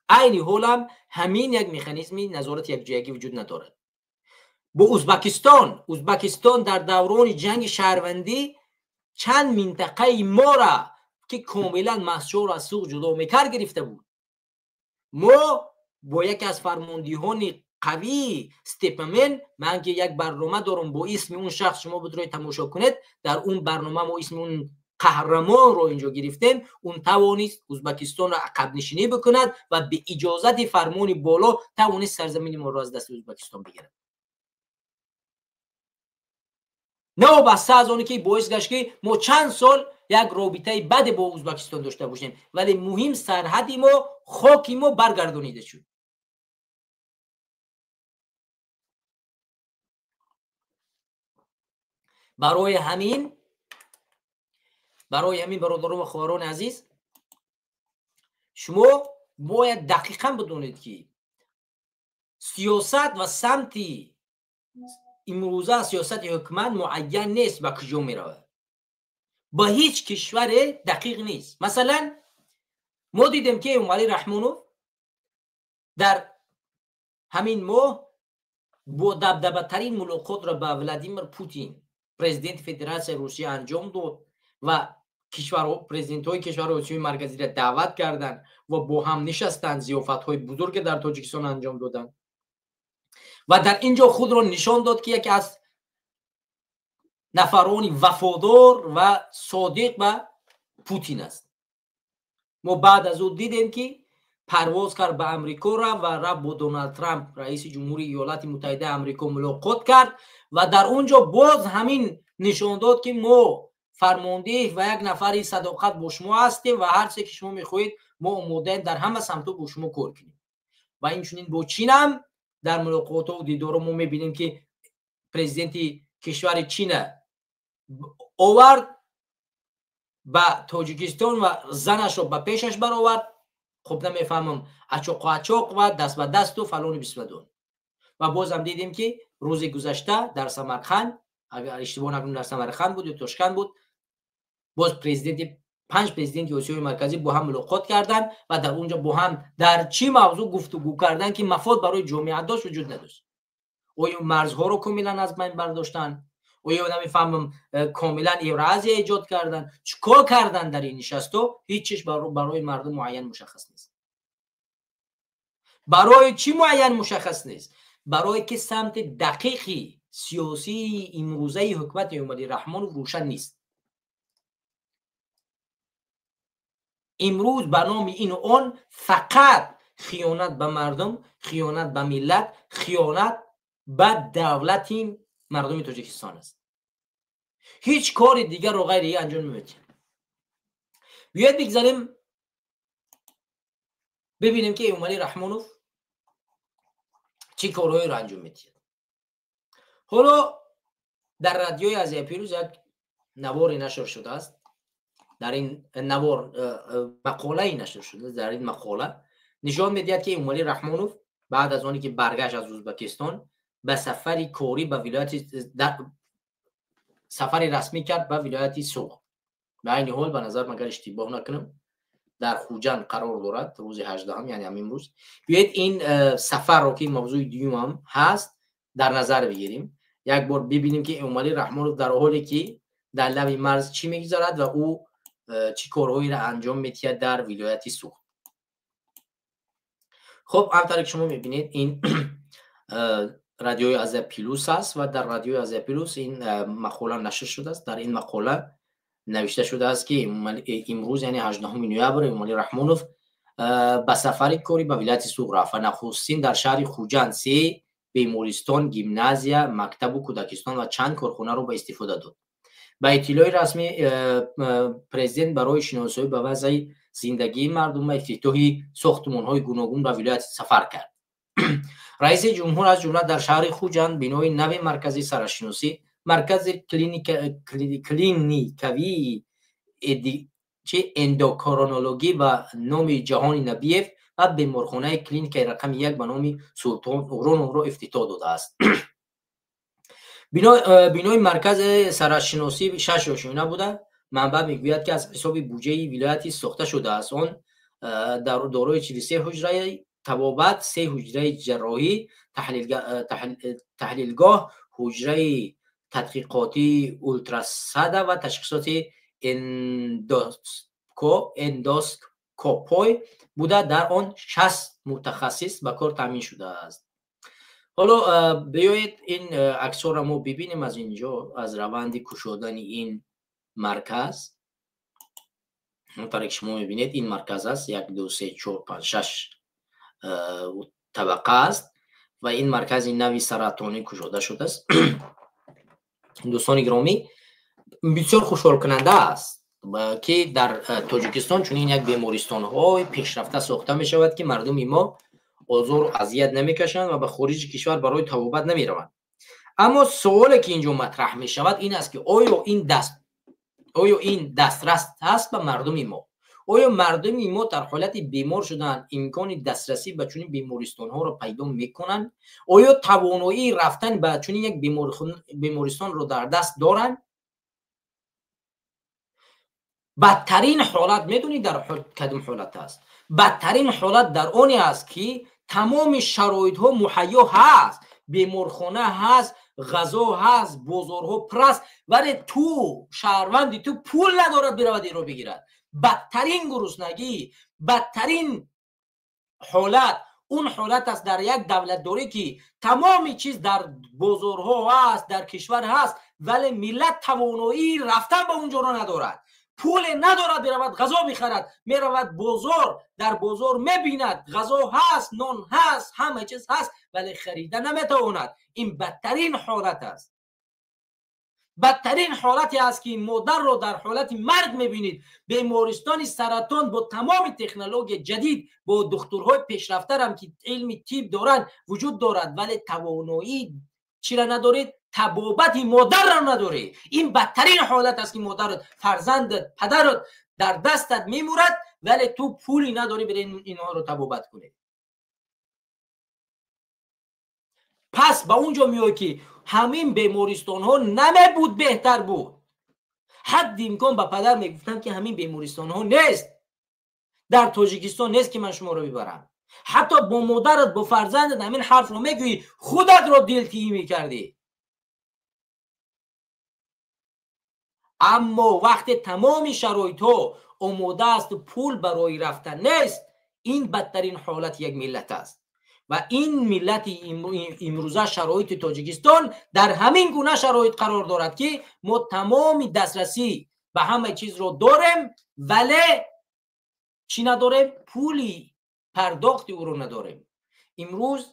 عین حال هم همین یک مکانیزم نظارت یک جایگی وجود ندارد. با ازبکستان در دوران جنگ شهروندی چند منطقه ما را که کاملا مسجور از سوق جدا میکرد گرفته بود. ما با یکی از فرماندهان قوی استپمن، من که یک برنامه دارم با اسم اون شخص، شما بدروی تماشا کنید، در اون برنامه ما اسم اون قهرمان رو اینجا گرفتیم. اون توانست ازبکستان را عقب نشینی بکند و به اجازت فرمان بالا توانست سرزمین ما را از دست ازبکستان بگیرد. نه بسته از اونی که باعث گشت که ما چند سال یک رابطه بد با ازبکستان داشته باشیم، ولی مهم سرحد ما، خاک ما برگردانیده شد. برای همین برادران و خواهران عزیز، شما باید دقیقا بدونید که سیاست و سمتی امروزه سیاست حکومت معین نیست به کجا میرود، با هیچ کشور دقیق نیست. مثلا ما دیدیم که امامعلی رحمانوف در همین ماه با دبدبه ترین ملاقات را با ولادیمیر پوتین پرزیدنت فدراسیون روسیه انجام داد و پرزیدنت های کشورهای آسیای مرکزی را دعوت کردند و با هم نشستند، ضیافت های بزرگ در تاجیکستان انجام دادند و در اینجا خود را نشان داد که یکی از نفران وفادار و صادق به پوتین است. ما بعد از او دیدیم که پرواز کرد به امریکا را و رفت با دونالد ترامپ رئیس جمهوری ایالات متحده امریکا ملاقات کرد و در اونجا باز همین نشان داد که ما فرمانده و یک نفری صداقت با شما هستیم و هر چیزی که شما میخواهید ما آماده ایم در همه سمت با شما کار کنیم. و اینچنین با چین هم در ملاقات و دیدار ما میبینیم که پرزیدنت کشور چین آورد به تاجیکستان و زنش را به پیشش برآورد. خب نمیفهمم اچاق و اچاق و دست به دست و فلان بیسمدون. و باز هم دیدیم که روز گذشته در سمرقند، اگر اشتباه نکنم در سمرقند بود یا تاشکند بود، باز پرزیدنت 5 پرزیدنت آسیای مرکزی با هم ملاقات کردند و در اونجا با هم در چی موضوع گفتگو کردن که مفاد برای جامعه داشت وجود نداشت. آیا مرزها رو کاملا از بین برداشتن؟ آیا نمیفهمم کاملا ایرازی ایجاد کردن؟ چیکار کردن در این نشستو؟ هیچ چیز برای مردم معین مشخص نیست. برای چی معین مشخص نیست؟ برای که سمت دقیقی سیاسی امروزه حکومت امامعلی رحمان روشن نیست. امروز به نام این و آن فقط خیانت به مردم، خیانت به ملت، خیانت به دولت مردم تاجیکستان است. هیچ کار دیگر رو غیر این انجام نمیده. بیاید بگذاریم ببینیم که امامعلی رحمانوف چه کارهایی رو انجام میده. حالا در رادیوی آسیا پیروز یک نوار نشر شده است. در این نوار مقاله نشر شده. در این مقاله نشان میدهد که امامعلی رحمانوف بعد از آنی که برگشت از ازبکستان به سفری کوری به ولایت سفر رسمی کرد به ولایت سوغ. به این حال به نظر مگر اشتباه نکنم در خوجند قرار دارد روز 18 یعنی همین روز. بیایید این سفر رو که موضوع دیوم هم هست در نظر بگیریم. یک بار ببینیم که امامعلی رحمانوف در حالی که در لب مرز چی میگذارد و او چی کارهایی را انجام میدهد در ولایت سوغ. خب همونطور که شما میبینید این رادیوی آسیا پلوس است و در رادیوی آسیا پلوس این مقاله نشر شده است. در این مقاله نوشته شده است که امروز یعنی 18 نوامبر امامعلی رحمانوف به سفر کاری به ولایت سوغ رفت و نخستین در شهر خوجند 3 بیمارستان، گیمنازیا، مکتب و کودکستان و چند کارخانه را به استفاده داد. به اطلاع رسمی پرزیدنت برای شناسایی به وضع زندگی مردم و افتتاح ساختمان‌های گوناگون به ولایت سفر کرد. رئیس جمهور از جمله در شهر خوجند بنای نو مرکزی سرشناسی، مرکز کلینیکوی اندوکرونولوژی و نام جهان نبیف ва беморхонаи клиникаи рақами 1 ба номи Султон Уроновро ифтитоҳ додааст. Бинои маркази саратшиносӣ 6 ошёна буда, манбаъ мегӯяд, ки аз ҳисоби буҷаи вилоятӣ сохта шудааст. Он дорои 43 ҳуҷраи табобат, 3 ҳуҷраи ҷарроҳӣ, таҳлилгоҳ, ҳуҷраи тадқиқотии ултрасада ва ташхисоти эндоскопой буда, дар он 60 мутахассис ба кор таъмин шудааст. Ҳоло биёед, ин аксҳоро мо бибинем аз инҷо, аз раванди кушодани ин марказ. Ҳамонтавре ки шумо мебинед, ин марказ аст, 1, 2, 3, 4, 5, 6 табақа аст ва ин маркази нави саратонӣ кушода шудааст. Дӯстони гиромӣ, бисёр хушҳолкунанда аст, ки дар Тоҷикистон чунин як бемористонҳои пешрафта сохта мешавад, ки мардуми мо озору азият намекашанд ва ба хориҷи кишвар барои табобат намераванд. Аммо суоле ки инҷо матраҳ мешавад, ин аст, ки оё ин дастрас аст ба мардуми мо? Оё мардуми мо дар ҳолати бемор шудан имкони дастрасӣ ба чунин бемористонҳоро пайдо мекунанд? Оё тавоноии рафтан ба чунин як бемористонро дар даст доранд? Бадтарин ҳолат медонӣ дар кадом ҳолат аст? Бадтарин ҳолат дар оне аст, ки тамоми шароитҳо муҳайё ҳаст, беморхона ҳаст, ғазо ҳаст, бозорҳо пур аст, вале ту шаҳрванди ту пул надорад биравад инро бигирад. Бадтарин гуруснагӣ, бадтарин ҳолат он ҳолат аст дар як давлатдорӣ, ки тамоми чиз дар бозорҳо ҳаст, дар кишвар ҳаст, вале миллат тавоноии рафтан ба он ҷоро надорад, пуле надорад биравад ғазо бихарад. Меравад бозор, дар бозор мебинад, ғазо ҳаст, нон ҳаст, ҳама чиз ҳаст, вале харида наметавонад. Ин бадтарин ҳолат аст. Бадтарин ҳолате аст, ки модарро дар ҳолати марг мебинед. Бемористони саратон бо тамоми технология ҷадид, бо духтурҳои пешрафтарам, ки илми тиб доранд, вуҷуд дорад, вале тавоноии чира надоред? Табобати модарро надорӣ. Ин бадтарин ҳолат аст, ки модарат, фарзандат, падарат дар дастат мемурад, вале ту пули надорӣ бири инҳоро табобат кунӣ. Пас ба он ҷо меояд, ки ҳамин бемористонҳо намебуд, беҳтар буд. Ҳадди имкон ба падар мегуфтам, ки ҳамин бемористонҳо нест дар Тоҷикистон, нест, ки ман шуморо бибарам. Ҳатто бо модарат, бо фарзандат ҳамин ҳарфро мегӯӣ, худатро дилтиҳӣ мекардӣ. Аммо вақте тамоми шароитҳо омода асту пул барои рафтан нест, ин бадтарин ҳолати як миллат аст. Ва ин миллати имрӯза, шароити Тоҷикистон дар ҳамин гуна шароит қарор дорад, ки мо тамоми дастрасӣ ба ҳама чизро дорем, вале чӣ надорем? Пули пардохти ӯро надорем. Имрӯз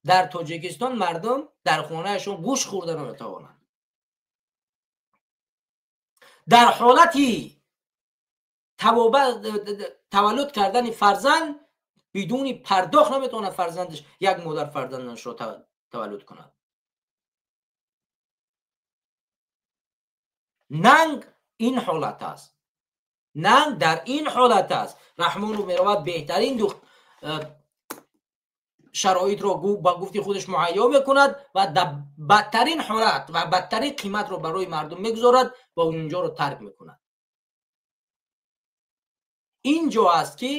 дар Тоҷикистон мардум дар хонаашон гӯшт хӯрда наметавонанд. Дар ҳолати таваллуд кардани фарзанд бидуни пардохт наметавонад фарзандаш, як модар фарзандашро таваллуд кунад. Нанг ин ҳолат аст, нанг дар ин ҳолат аст. Раҳмонов меравад, беҳтарин шароитро ба гуфти худаш муҳайё мекунад ва дар бадтарин ҳолат ва бадтарин қиматро барои мардум мегузорад ва унҷоро тарк мекунад. Ин ҷо аст, ки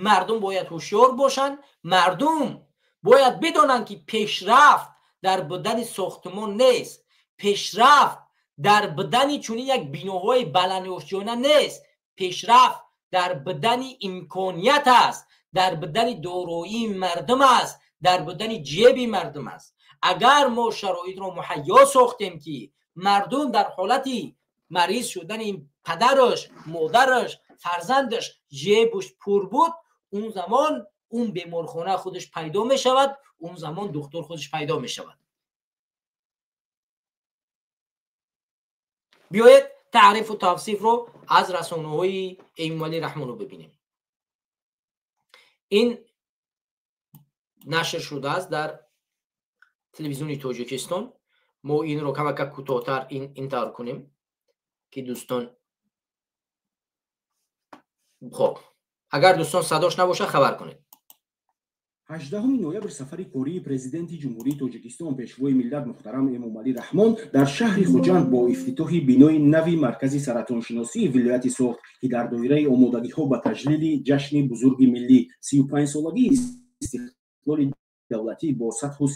мардум бояд ҳушёр бошанд. Мардум бояд бидонанд, ки пешрафт дар будани сохтмон нест, пешрафт дар будани чунин як биноҳои баландошёна нест, пешрафт дар будани имконият аст, дар будани дороии мардум аст, дар будани ҷеби мардум аст. Агар мо шароитро муҳайё сохтем, ки мардум дар ҳолати мариз шудани падараш, модараш, фарзандаш ҷебуш пур буд, он замон он беморхона худаш пайдо мешавад, он замон духтур худаш пайдо мешавад. Биёед, таърифу тавсифро аз расонаҳои Эмомалӣ Раҳмонов бибинем. Ин нашр шудааст дар телевизиони Тоҷикистон. Мо инро камака кӯтоҳтар ин тавр кунем, ки дӯстон, хоб, агар дӯстон садош набошад, хабар кунед. 18 ноябр сафари кории Президенти Ҷумҳурии Тоҷикистон, Пешвои миллат муҳтарам Эмомалӣ Раҳмон дар шаҳри Хуҷанд бо ифтитоҳи бинои нави Маркази саратоншиносии вилояти Суғд, ки дар доираи омодагиҳо ба таҷлили ҷашни бузурги миллӣ, 35-солагии истиқлоли давлатӣ, бо сатҳу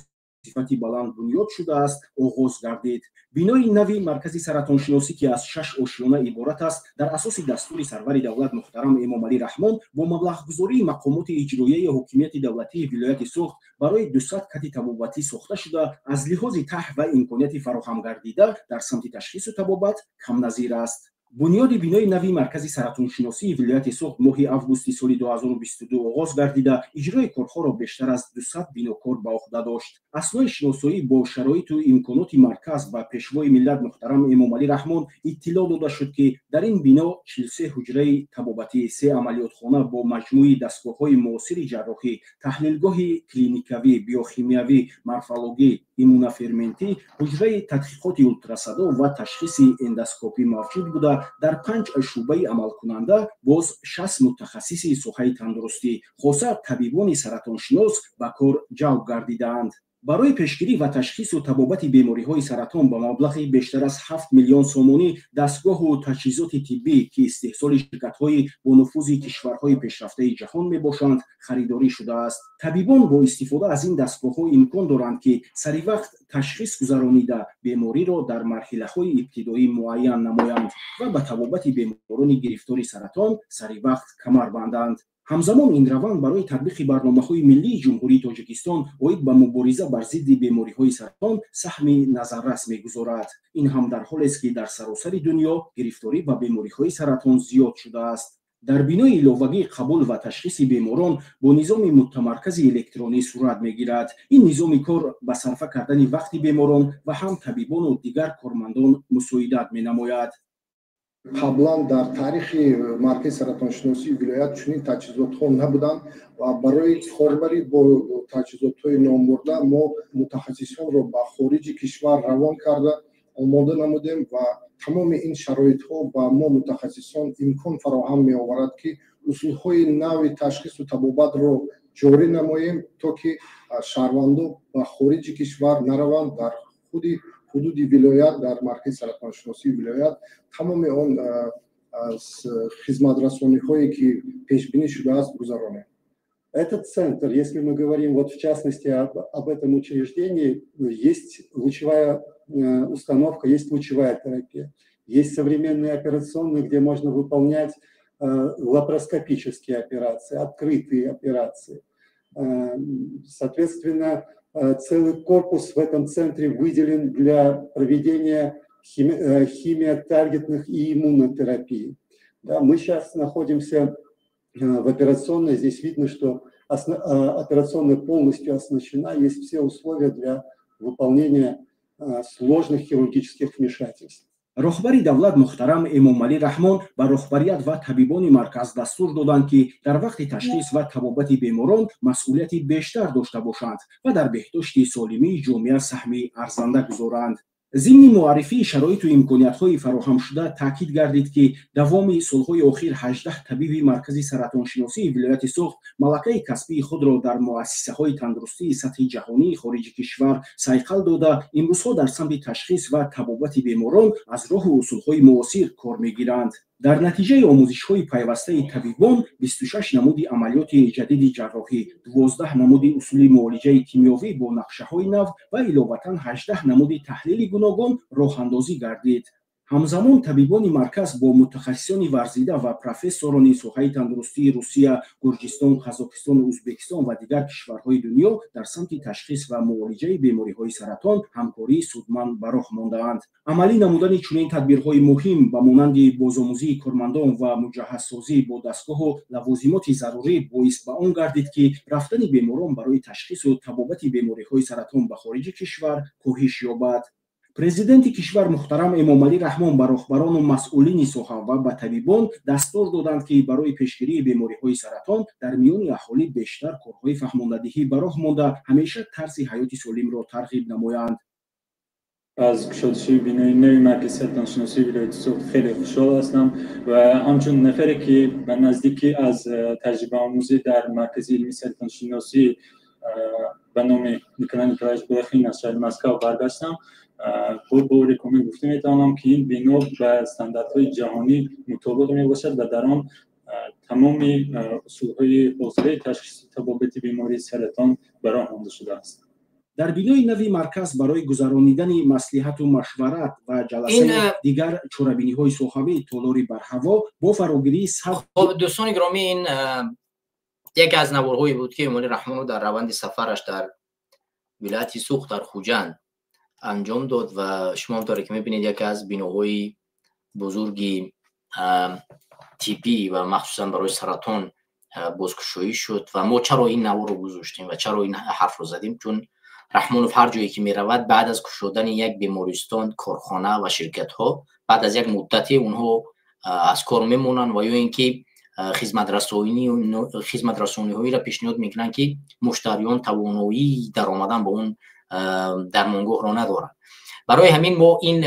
сифати баланд бунёд шудааст, оғоз гардид. Бинои нави Маркази саратоншиносӣ, ки аз шаш ошёна иборат аст, дар асоси дастури сарвари давлат муҳтарам Эмомалӣ Раҳмон бо маблағгузории мақомоти иҷроияи ҳокимияти давлатии вилояти Суғд барои 200 кати табобатӣ сохта шуда, аз лиҳози тарҳ ва имконияти фароҳам гардида дар самти ташхису табобат камназир аст. Бунёди бинои нави Маркази саратоншиносии вилояти Суғд моҳи августи соли 2022 оғоз гардида, иҷрои корҳоро бештар аз 200 бинокор ба уҳда дошт. Аснои шиносоӣ бо шароиту имконоти марказ ба Пешвои миллат муҳтарам Эмомалӣ Раҳмон иттилоъ дода шуд, ки дар ин бино 43 ҳуҷраи табобатӣ, се амалиётхона бо маҷмӯи дастгоҳҳои муосири ҷарроҳӣ, таҳлилгоҳи клиникавӣ, биохимиявӣ, морфологӣ, иммуноферментӣ, ҳуҷраи тадқиқоти ултрасадо ва ташхиси эндоскопӣ мавҷуд буда, дар панҷ шӯъбаи амалкунанда боз 60 мутахассиси соҳаи тандурустӣ, хоса табибони саратоншинос, ба кор ҷалб гардидаанд. Барои пешгирӣ ва ташхису табобати бемориҳои саратон ба маблағи бештар аз 7 миллион сомонӣ дастгоҳу таҷҳизоти тиббӣ, ки истеҳсоли ширкатҳои бонуфузи кишварҳои пешрафтаи ҷаҳон мебошанд, харидорӣ шудааст. Табибон бо истифода аз ин дастгоҳҳо имкон доранд, ки саривақт ташхис гузаронида, бемориро дар марҳилаҳои ибтидоӣ муайян намоянд ва ба табобати беморони гирифтори саратон саривақт камар банданд. Ҳамзамон ин раванд барои татбиқи барномаҳои миллии Ҷумҳурии Тоҷикистон оид ба мубориза бар зидди бемориҳои саратон саҳми назаррас мегузорад. Ин ҳам дар ҳолест, ки дар саросари дунё гирифторӣ ба бемориҳои саратон зиёд шудааст. Дар бинои иловагӣ қабул ва ташхиси беморон бо низоми мутамаркази электронӣ сурат мегирад. Ин низоми кор ба сарфа кардани вақти беморон ва ҳам табибону дигар кормандон мусоидат менамояд. Қаблан дар таърихи маркази саратоншиносии вилоят чунин таҷҳизотҳо набуданд ва барои корбарӣ бо таҷҳизотҳои номбурда мо мутахассисонро ба хориҷи кишвар равон карда, омода намудем ва тамоми ин шароитҳо ба мо мутахассисон имкон фароҳам меоварад, ки усулҳои нави ташхису табобатро ҷорӣ намоем, то ки шаҳрвандо ба хориҷи кишвар нараванд, дар худи ҳудуди вилоят, дар маркази саратоншиносии вилоят тамоми он хизматрасониҳое, ки пешбинӣ шудааст, гузаронем. Этот центр, если мы говорим вот в частности об этом учреждении, есть лучевая установка, есть лучевая терапия, есть современные операционные, где можно выполнять лапароскопические операции, открытые операции. Соответственно, целый корпус в этом центре выделен для проведения химиотаргетных и иммунотерапии. Да, мы сейчас находимся в операционной, здесь видно, что операционная полностью оснащена, есть все условия для выполнения сложных хирургических вмешательств. Роҳбари давлат муҳтарам Эмомалӣ Раҳмон ба роҳбарият ва табибони марказ дастур доданд, ки дар вақти ташхис ва табобати беморон масъулияти бештар дошта бошанд ва дар беҳдошти солимии ҷомеа саҳми арзанда гузоранд. Зимни муаррифии шароиту имкониятҳои фароҳамшуда таъкид гардид, ки давоми солҳои охир 18 табиби Маркази саратоншиносии вилояти Суғд малакаи касбии худро дар муассисаҳои тандурустии сатҳи ҷаҳонии хориҷи кишвар сайқал дода, имрӯзҳо дар самти ташхис ва табобати беморон аз роҳу усулҳои муосир кор мегиранд. Дар натиҷаи омӯзишҳои пайвастаи табибон 26 намуди амалиёти ҷадиди ҷарроҳӣ, 12 намуди усули муолиҷаи кимиёвӣ бо нақшаҳои нав ва иловатан 18 намуди таҳлили гуногун роҳандозӣ гардид. Ҳамзамон табибони марказ бо мутахассисони варзида ва профессорони соҳаи тандурустии Русия, Гурҷистон, Қазоқистон, Ӯзбекистон ва дигар кишварҳои дунё дар самти ташхис ва муолиҷаи бемориҳои саратон ҳамкории судманд ба роҳ мондаанд. Амалӣ намудани чунин тадбирҳои муҳим, ба монанди бозомӯзии кормандон ва муҷаҳҳазсозӣ бо дастгоҳу лавозимоти зарурӣ, боис ба он гардид, ки рафтани беморон барои ташхису табобати бемориҳои саратон ба хориҷи кишвар коҳиш ёбад. Президенти кишвар муҳтарам Эмомалӣ Раҳмон ба роҳбарону масъулини соҳа ва ба табибон дастур доданд, ки барои пешгирии бемориҳои саратон дар миёни аҳолӣ бештар корҳои фаҳмондадиҳӣ ба роҳ монда, ҳамеша тарзи ҳаёти солимро тарғиб намоянд. Аз кушодашавии бинои нави маркази саратоншиносии вилояти Суғд хеле хушҳол ҳастам ва ҳамчун нафаре ки ба наздикӣ аз таҷрибаомӯзӣ дар маркази илмии саратоншиносӣ ба номи Николай Николаевич Блохин аз шаҳри Москва баргаштам, бо бовари комил гуфта метавонам, ки ин бино ба стандартҳои ҷаҳонӣ мутобиқ мебошад ва дар он тамоми усулҳои ҳозираи ташхиси табобати бемории саратон ба роҳ монда шудааст. Дар бинои нави марказ барои гузаронидани маслиҳату машварат ва ҷаласаи дигар чорабиниҳои соҳавӣ толори барҳаво бо фарогирии Хоб, дӯстони гиромӣ, ин яке аз наворҳое буд, ки Эмомалӣ Раҳмонов дар раванди сафараш дар вилояти Суғд, дар Хуҷанд анҷом дод ва шумо ҳамторе ки мебинед, яке аз биноҳои бузурги тиббӣ ва махсусан барои саратон бозкушоӣ шуд. Ва мо чаро ин наворро гузоштем ва чаро ин ҳарфро задем? Чун Раҳмонов ҳар ҷое ки меравад, баъд аз кушодани як бемористон, корхона ва ширкатҳо, баъд аз як муддате онҳо аз кор мемонанд ва ё ин ки хизматрасониҳоеро пешниҳод мекунанд, ки муштариён тавоноии даромадан ба он дармонгоҳро надоранд. Барои ҳамин мо ин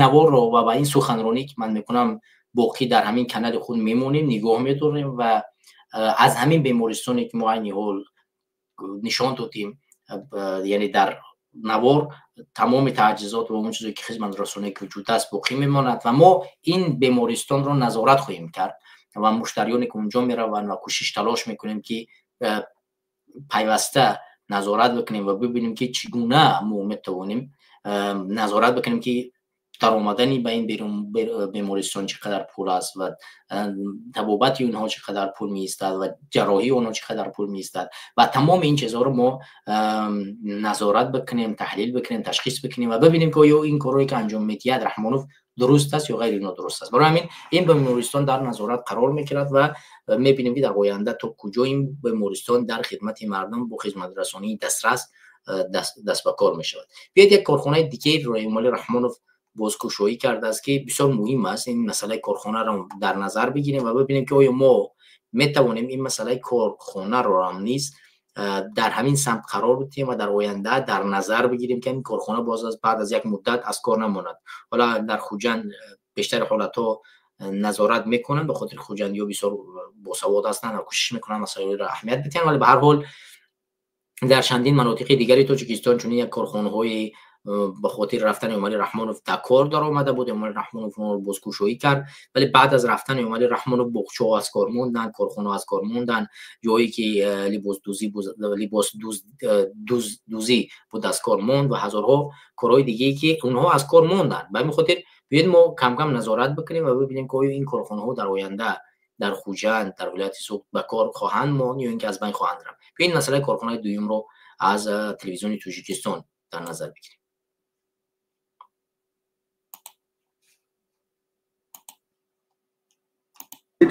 наворро ва ба ин суханронӣ, ки ман мекунам, боқӣ дар ҳамин канали худ мемонем, нигоҳ медорем ва аз ҳамин бемористоне, ки мо айни ҳол нишон додем, яъне дар навор, тамоми таҷҳизот ва он чизе ки хизматрасоние ки вуҷуд аст, боқӣ мемонад ва мо ин бемористонро назорат хоҳем кард ва муштариёне ки унҷо мераванд ва кӯшиш талош мекунем, ки пайваста назорат бикунем ва бибинем, ки чӣ гуна мо метавонем назорат бикунем, ки даромадани ба ин бемористон чӣ қадар пул аст ва табобати онҳо чӣ қадар пул меистад ва ҷарроҳии онҳо чӣ қадар пул меистад ва тамоми ин чизҳоро мо назорат бикунем, таҳлил бикунем, ташхис бикунем ва бибинем, ки оё ин корҳое ки анҷом медиҳад Раҳмонов дуруст аст ё ғайри нодуруст аст. Барои ҳамин ин бемористон дар назорат қарор мегирад ва мебинем, ки дар оянда то куҷо ин бемористон дар хидмати мардум бо хизматрасонии дастрас даст ба кор мешавад. Биёед, як корхонаи дигареро Эмомалӣ Раҳмонов бозкушоӣ кардааст, ки бисёр муҳим аст. Ин масъалаи корхонаро дар назар бигирем ва бибинем, ки оё мо метавонем ин масъалаи корхонаро ҳам низ дар ҳамин самт қарор бидиҳем ва дар оянда дар назар бигирем, ки ин корхона боз аз баъд аз як муддат аз кор намонад. Ҳола дар Хуҷанд бештари ҳолатҳо назорат мекунанд, ба хотири хуҷандиҳо бисёр босавод ҳастанд ва кӯшиш мекунанд масоилро аҳамият бидиҳанд, вале ба ҳар ҳол дар чандин манотиқи дигари Тоҷикистон чунин як корхонаҳои ба хотири рафтани Эмомалӣ Раҳмонов дар кор даромада буд, Эмомалӣ Раҳмонов онро бозкушоӣ кард, вале баъд аз рафтани Эмомалӣ Раҳмонов боғчаҳо аз кор монданд, корхонаҳо аз кор монданд, ҷое ки либосдӯзӣ буд, аз кор монд ва ҳазорҳо корҳои дигае, ки онҳо аз кор монданд. Ба ҳамин хотир биёед, мо камкам назорат бикунем ва бибинем, ки оё ин корхонаҳо дар оянда дар Хуҷанд, дар вилояти Суғд ба кор хоҳанд монд ё ин ки аз байн хоҳанд рафт. Биёед, масъалаи корхонаи дуюмро аз телевизиони Тоҷикистон дар назар бигирем.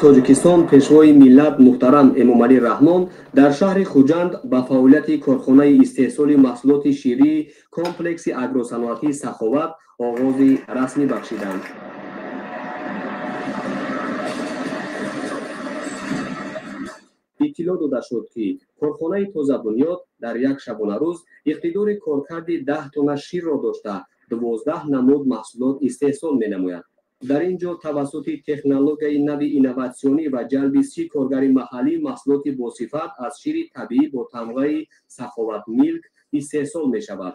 Тоҷикистон, Пешвои миллат муҳтарам Эмомалӣ Раҳмон дар шаҳри Хуҷанд ба фаъолияти корхонаи истеҳсоли маҳсулоти ширии комплекси агросаноатии Саховат оғози расмӣ бахшиданд. Иттилоъ дода шуд, ки корхонаи тозабунёд дар як шабонарӯз иқтидори коркарди 10 тонна ширро дошта, 12 намуд маҳсулот истеҳсол менамояд. Дар ин ҷо тавассути технологияи нави инноватсионӣ ва ҷалби 30 коргари маҳаллӣ маҳсулоти босифат аз шири табиӣ бо тамғаи Саховат Милк истеҳсол мешавад.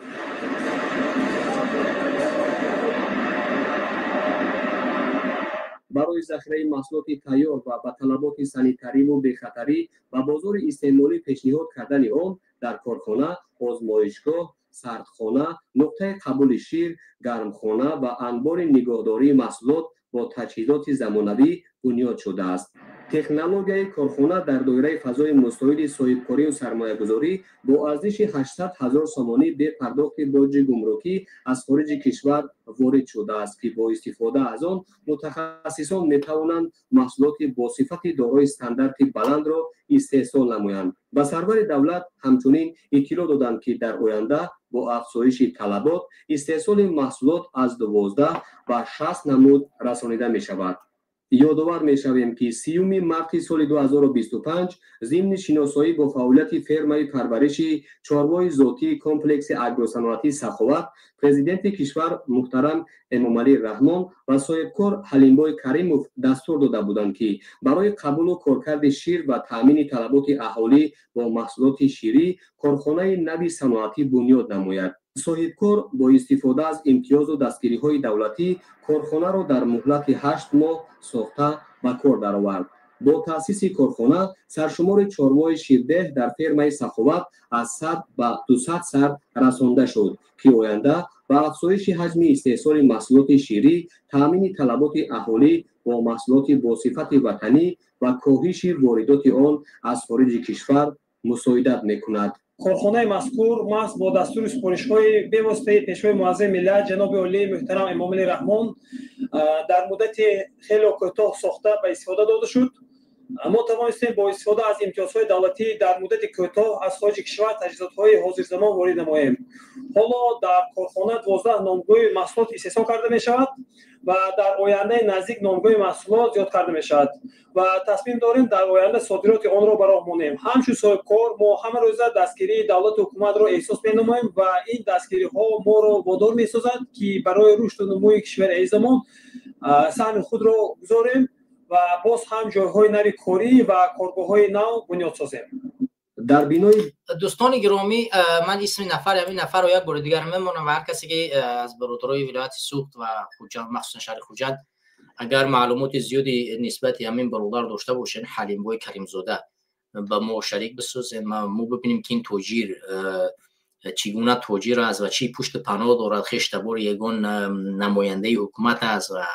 Барои захираи маҳсулоти тайёр ва ба талаботи санитариву бехатарӣ ба бозори истеъмолӣ пешниҳод кардани он дар корхона озмоишгоҳ, сардхона, нуқтаи қабули шир, гармхона ва анбори нигоҳдории маҳсулот бо таҷҳизоти замонавӣ бунёд шудааст. Технологияи корхона дар доираи фазои мусоиди соҳибкорию сармоягузорӣ бо арзиши 800 ҳазор сомонӣ бе пардохти боҷи гумрукӣ аз хориҷи кишвар ворид шудааст, ки бо истифода аз он мутахассисон метавонанд маҳсулоти босифати дорои стандарти баландро истеҳсол намоянд. Ба сарвари давлат ҳамчунин иттилоъ доданд, ки дар оянда бо афзоиши талабот истеҳсоли маҳсулот аз 12 ба 60 намуд расонида мешавад. Ёдовар мешавем, ки 30 марти соли 2025 зимни шиносоӣ бо фаъолияти фермаи парвариши чорвои зотии комплекси агросаноатии Саховат президенти кишвар муҳтарам Эмомалӣ Раҳмон ва соҳибкор Ҳалимбой Каримов дастур дода буданд, ки барои қабулу коркарди шир ва таъмини талаботи аҳолӣ бо маҳсулоти ширӣ корхонаи нави саноатӣ бунёд намояд. Соҳибкор бо истифода аз имтиёзу дастгириҳои давлатӣ корхонаро дар муҳлати 8 моҳ сохта ба кор даровард. Бо таъсиси корхона саршумори чорвои ширдеҳ дар фермаи Саховат аз 100 ба 200 сар расонда шуд, ки оянда ба афзоиши ҳаҷми истеҳсоли маҳсулоти ширӣ, таъмини талаботи аҳолӣ бо маҳсулоти босифати ватанӣ ва коҳиши воридоти он аз хориҷи кишвар мусоидат мекунад. Корхонаи мазкур маҳз бо дастури супоришҳои бевоситаи Пешвои муаззами миллат ҷаноби олии муҳтарам Эмомалӣ Раҳмон дар муддати хеле кӯтоҳ сохта ба истифода дода шуд. Мо тавонистем бо истифода аз имтиёзҳои давлатӣ дар муддати кӯтоҳ аз хориҷи кишвар таҷҳизотҳои ҳозирзамон ворид намоем. Ҳоло дар корхона 12 номгӯи маҳсулот истеҳсол карда мешавад ва дар ояндаи наздик номгӯи маҳсулот зиёд карда мешавад ва тасмим дорем дар оянда содироти онро ба роҳ монем. Ҳамчун соҳибкор мо ҳама рӯза дастгирии давлату ҳукуматро эҳсос менамоем ва ин дастгириҳо моро водор месозад, ки барои рушду нумӯи кишвари азизамон саҳми худро гузорем ва боз ҳам ҷойҳои нави корӣ ва коргоҳҳои нав бунёд созем. Дар бинои Дӯстони гиромӣ, ман исми нафар, ҳамин нафарро як бори дигар мемонам ва ҳар касе ки аз бародарои вилояти Суғд ва Хуҷанд, махсусан шаҳри Хуҷанд, агар маълумоти зиёди нисбати ҳамин бародар дошта бошед, Ҳалимбой Каримзода, ба мо шарик бисозед. Мо бибинем, ки ин тоҷир чӣ гуна тоҷир аст ва чӣ пушти паноҳ дорад, хештабори ягон намояндаи ҳукумат аст ва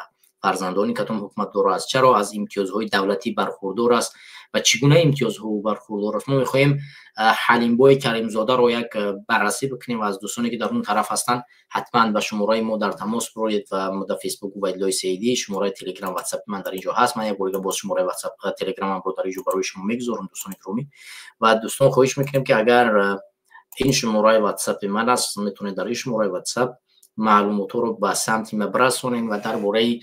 фарзандони кадом ҳукуматдор аст, чаро аз имтиёзҳои давлатӣ бархурдор аст ва чӣ гуна имтиёзҳо бархурдор аст. Мо мехоҳем Ҳалимбои Каримзодаро як баррасӣ бикунем ва аз дӯстоне ки дар он тараф ҳастанд, ҳатман ба шумораи мо дар тамос бироед ва мо дар Фейсбук Убайдуллои Саидӣ, шумораи Телеграм, Ватсапи ман дар ин ҷо ҳаст. Ман як бори боз шумораи Ватсап, Телеграмамро дар ин ҷо барои шумо мегузорам, дӯстони гиромӣ. Ва дӯстон, хоҳиш мекунем, ки агар ин шумораи Ватсапи ман аст, метавонед дар ин шумораи Ватсап маълумотҳоро ба самти ма бирасонед ва дар бораи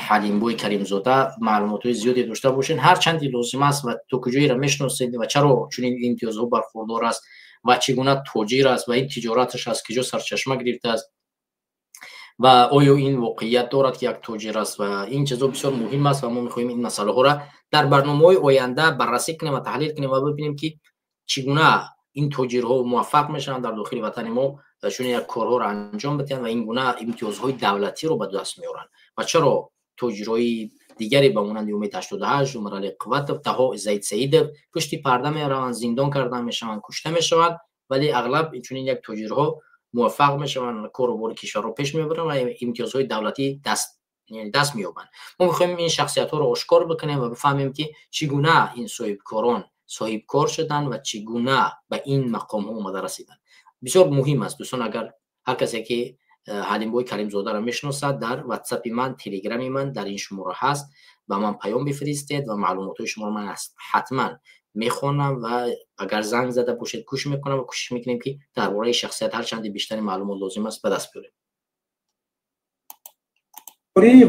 Ҳалимбои Каримзода маълумотҳои зиёде дошта бошед, ҳарчанде лозим аст, ва то куҷоеро мешиносед ва чаро чунин имтиёзҳо бархурдор аст ва чӣ гуна тоҷир аст ва ин тиҷораташ аз куҷо сарчашма гирифтааст ва оё ин воқеият дорад, ки як тоҷир аст. Ва ин чизо бисёр муҳим аст ва мо мехоҳем ин масъалаҳоро дар барномаҳои оянда баррасӣ кунем ва таҳлил кунем ва бибинем, ки чӣ гуна ин тоҷирҳо муваффақ мешаванд дар дохили ватани мо чунин як корҳоро анҷом бидиҳанд ва ин гуна имтиёзҳои давлатиро ба даст меоранд ва чаро тоҷирҳои дигаре ба монанди Умед 88, Умарали Қувватов, Таҳо Заид Саидов пушти парда мераванд, зиндон карда мешаванд, кушта мешаванд, вале ағлаб чунин як тоҷирҳо муваффақ мешаванд, кору бори кишварро пеш мебаранд ва имтиёзҳои давлатӣ даст меёбанд. Мо мехоҳем ин шахсиятҳоро ошкор бикунем ва бифаҳмем, ки чӣ гуна ин соҳибкорон соҳибкор шуданд ва чӣ гуна ба ин мақомҳо омада расиданд. Бисёр муҳим аст, дӯстон. Агар ҳар касе ки Ҳалимбои Каримзодаро мешиносад, дар Ватсапи ман, Телеграми ман дар ин шумора ҳаст, ба ман паём бифиристед ва маълумотҳои шуморо ман ҳатман мехонам ва агар занг зада бошед, гӯш мекунам ва кӯшиш мекунем, ки дар бораи шахсият ҳарчанде бештари маълумот лозим аст, ба даст биёрем.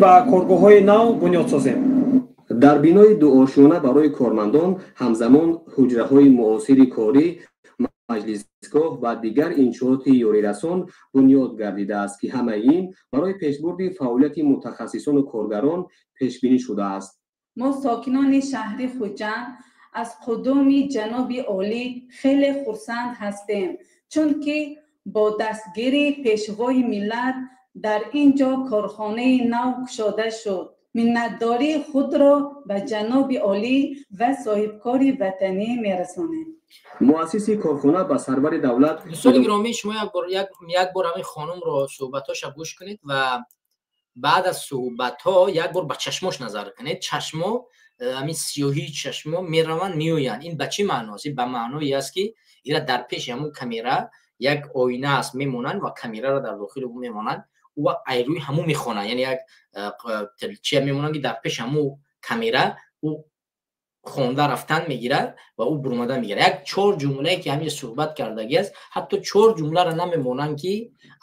Ва коргоҳҳои нав бунёд созем. Дар бинои дуошёна барои кормандон ҳамзамон ҳуҷраҳои муосири корӣ, маҷлисгоҳ ва дигар иншооти ёрирасон бунёд гардидааст, ки ҳамаи ин барои пешбурди фаъолияти мутахассисону коргарон пешбинӣ шудааст. Мо, сокинони шаҳри Хуҷанд, аз қудуми ҷаноби олӣ хеле хурсанд ҳастем, чунки бо дастгирии Пешвои миллат дар ин ҷо корхонаи нав кушода шуд. Миннатдории худро ба ҷаноби олӣ ва соҳибкори ватанӣ мерасонем. Муассиси корхона ба сарвари давлат Дӯстони гиромӣ, шумо як бор ҳамин хонумро суҳбатҳоша гӯш кунед ва баъд аз суҳбатҳо як бор ба чашмош назар кунед. Чашмо, ҳамин сиёҳии чашмо мераванд, меоянд. Ин ба чӣ маъно аст? Ин ба маъное аст, ки ира дар пеши ҳамун камера як оина аст, мемонанд ва камераро дар дохили ӯ мемонанд ва ай рӯи ҳамун мехонанд, яъне як чия мемонанд, ки дар пеши ҳамун камера ӯ хонда рафтан мегирад ва ӯ бурмада мегирад. Як чор ҷумлае ки ҳамин суҳбат кардагӣ аст, ҳатто чор ҷумларо намемонанд, ки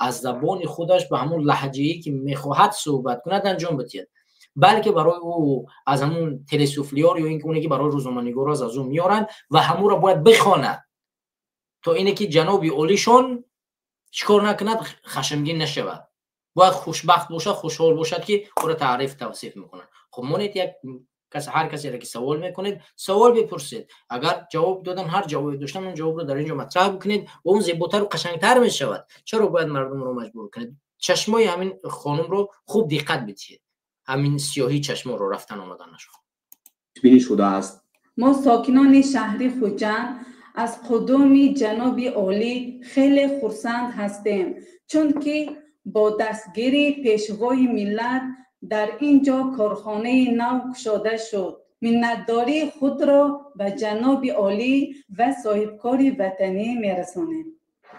аз забони худаш ба ҳамун лаҳҷае ки мехоҳад суҳбат кунад, анҷом бидиҳад. Балки барои ӯ аз ҳамун телесуфлёр ё ин ки оне ки барои рӯзноманигор аст, аз ӯ меоранд ва ҳамуро бояд бихонад, то ине ки ҷаноби олишон чикор накунад, хашмгин нашавад. Бояд хушбахт бошад, хушҳол бошад, ки ӯро таъриф, тавсиф мекунад. Хуб, монед, як кас, ҳар касеро ки савол мекунед, савол бипурсед. Агар ҷавоб додан, ҳар ҷавобе доштан, он ҷавобро дар ин ҷо матраҳ бикунед ва он зеботару қашангтар мешавад. Чаро бояд мардумро маҷбур кунед? Чашмои ҳамин хонумро хуб диққат бидиҳед, ҳамин сиёҳии чашморо, рафтан омаданаш. Бинӣ шудааст. Мо, сокинони шаҳри Хуҷанд, аз қудуми ҷаноби олӣ хеле хурсанд ҳастем, чунки бо дастгирии Пешвои миллат дар ин ҷо корхонаи нав кушода шуд. Миннатдории худро ба ҷаноби олӣ ва соҳибкори ватанӣ мерасонем.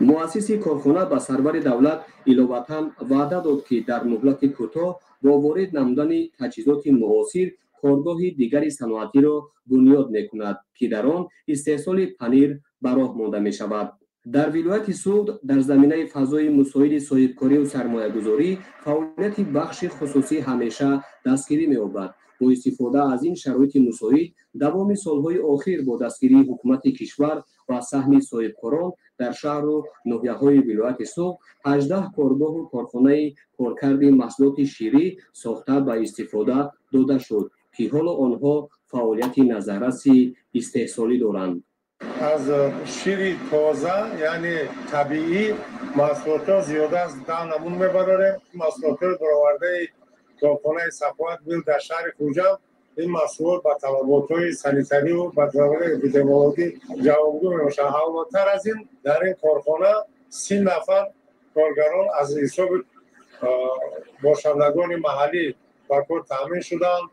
Муассиси корхона ба сарвари давлат иловатан ваъда дод, ки дар муҳлати кӯтоҳ бо ворид намудани таҷҳизоти муосир коргоҳи дигари саноатиро бунёд мекунад, ки дар он истеҳсоли панир ба роҳ монда мешавад. Дар вилояти Суғд дар заминаи фазои мусоиди соҳибкорию сармоягузорӣ фаъолияти бахши хусусӣ ҳамеша дастгирӣ меёбад. Бо истифода аз ин шароити мусоид, давоми солҳои охир бо дастгирии ҳукумати кишвар ва саҳми соҳибкорон дар шаҳру ноҳияҳои вилояти Суғд 18 коргоҳу корхонаи коркарди маҳсулоти ширӣ сохта ба истифода дода шуд, ки ҳоло онҳо фаъолияти назарраси истеҳсолӣ доранд. Аз шири тоза, яъне табиӣ, маҳсулотҳо зиёда аз 10 намун мебарорем. Маҳсулотҳои баровардаи корхонаи Саховат Милк дар шаҳри Хуҷанд, ин маҳсулот ба талаботҳои санитарию ба талаботи эпидемиологӣ ҷавобгӯ мебошад. Авлотар аз ин, дар ин корхона 30 нафар коргарон аз ҳисоби бошандагони маҳаллӣ ба кор таъмин шуданд.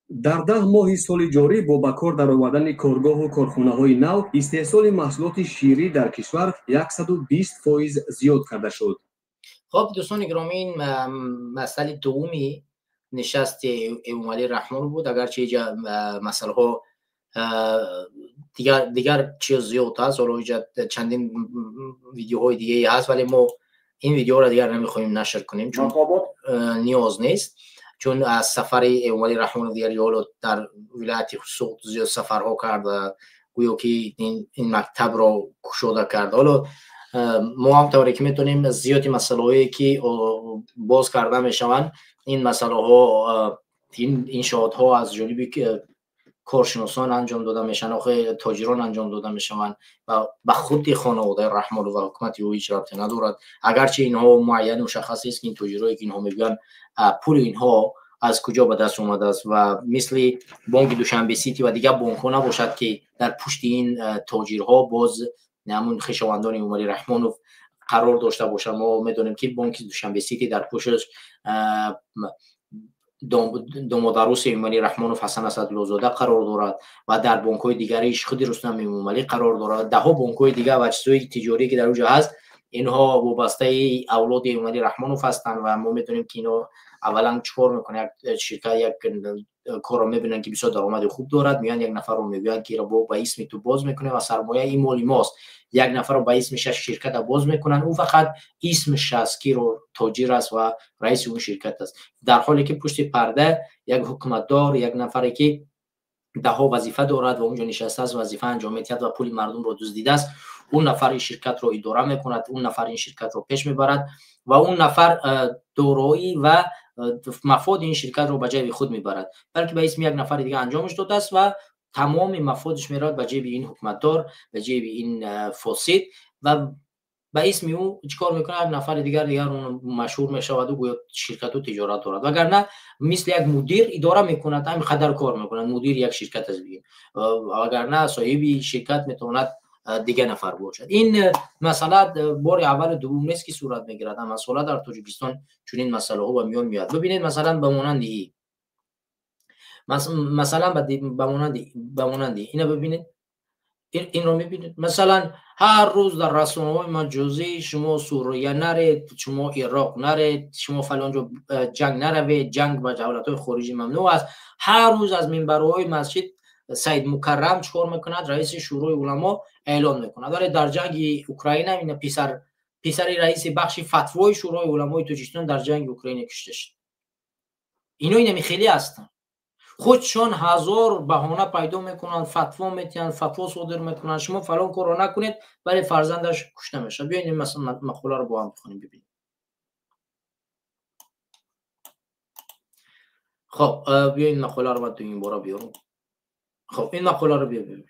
Дар 10 моҳи соли ҷорӣ бо ба кор даровардани коргоҳу корхонаҳои нав истеҳсоли маҳсулоти ширӣ дар кишвар 120% зиёд карда шуд. Хоб, дӯстони гиромӣ, ин масъалаи дуввуми нишасти Эмомалӣ Раҳмон буд. Агарчи иҷа масъалаҳо дигар чиз зиёд аст, ҳоло иҷа чандин видеоҳои дигае ҳаст, вале мо ин видеоро дигар намехоҳем нашр кунем, чун ниёз нест, чун аз сафари Эмомалӣ Раҳмонов дигар ҳоло дар вилояти Суғд зиёд сафарҳо кард ва гӯё ки ин мактабро кушода кард. Ҳоло мо ҳам тавре ки метавонем, зиёди масъалаҳое ки боз карда мешаванд, ин масъалаҳо, ин иншоотҳо аз ҷониби коршиносон анҷом дода мешаванд, охе тоҷирон анҷом дода мешаванд ва ба худи хонаводаи Раҳмонов ва ҳукумати ӯ ҳеҷ рабте надорад. Агарчи инҳо муайян, мушаххас нест, ки ин тоҷирое ки инҳо мегӯянд, пули инҳо аз куҷо ба даст омадааст ва мисли бонки Душанбе Сити ва дигар бонкҳо набошад, ки дар пушти ин тоҷирҳо боз ҳамун хешовандони Эмомалӣ Раҳмонов қарор дошта бошанд. Мо медонем, ки бонки Душанбе Сити дар пушташ домодаруси Эмомалӣ Раҳмонов Ҳасан Асадуллозода қарор дорад ва дар бонкҳои дигариш худи Рустам Эмомалӣ қарор дорад. Даҳо бонкҳои дигар ва чизҳои тиҷорие ки дар оҷо ҳаст, инҳо вобастаи авлоди Эмомалӣ Раҳмонов ҳастанд. Ва мо медонем, ки инҳо аввалан чӣ кор мекунанд: як ширкат, як корро мебинанд, ки бисёр даромади хуб дорад, меоянд, як нафарро мегӯянд, ки ба исми ту боз мекунем ва сармоя ин моли мост. Як нафарро ба исми шаш ширката боз мекунанд, ӯ фақат исмиш аст, ки тоҷир аст ва раиси он ширкат аст, дар ҳоле ки пушти парда як ҳукуматдор, як нафаре ки даҳо вазифа дорад ва онҷо нишастааст, вазифа анҷом медиҳад ва пули мардумро дуздидааст. Он нафар ин ширкатро идора мекунад, он нафар ин ширкатро пеш мебарад ва он нафар дороӣ ва мафоди ин ширкатро ба ҷайби худ мебарад, балки ба исми як нафари дига анҷомаш додааст ва тамоми мафодиш меравад ба ҷайби ин ҳукуматдор, ба ҷайби ин фосид. Ва ба исми ӯ чӣ кор мекунад? Як нафари дигар машҳур мешаваду гӯё ширкату тиҷорат дорад, вагарна мисли як мудир идора мекунад, ҳамин қадар кор мекунад, мудири як ширкат аст бигем, вагарна соҳиби ширкат метавонад дигар нафар бошад. Ин масъала бори аввалу дуввум нест, ки сурат мегирад. Масъала дар Тоҷикистон чунин масъалаҳо ба миён меояд. Бибинед, масалан, ба монанди, масалан, ба монанди ина бибинед, инро мебинед. Масалан, ҳар рӯз дар расонаҳои маҷозӣ: шумо Сурия наред, шумо Ироқ наред, шумо фалонҷо ҷанг наравед, ҷанг ба давлатҳои хориҷӣ мамнӯъ аст. Ҳар рӯз аз минбарҳои масҷид Саид Мукаррам чӣ кор мекунад? Раиси Шӯрои уламо эълон мекунад. Вале дар ҷанги Украина ина писари раиси бахши фатвои Шӯрои уламои Тоҷикистон дар ҷанги Украина кушта шуд. Ино инами хеле ҳастанд. Худшон ҳазор баҳона пайдо мекунанд, фатво метиҳанд, фатво содир мекунанд, шумо фалон корро накунед, вале фарзандаш кушта мешавад. Биёед ин мақоларо бо ҳам бихонем, бибинем. Хоб, биёед мақоларо баъд дуюм бора биёрам. Хоб, ин мақоларо биёбем.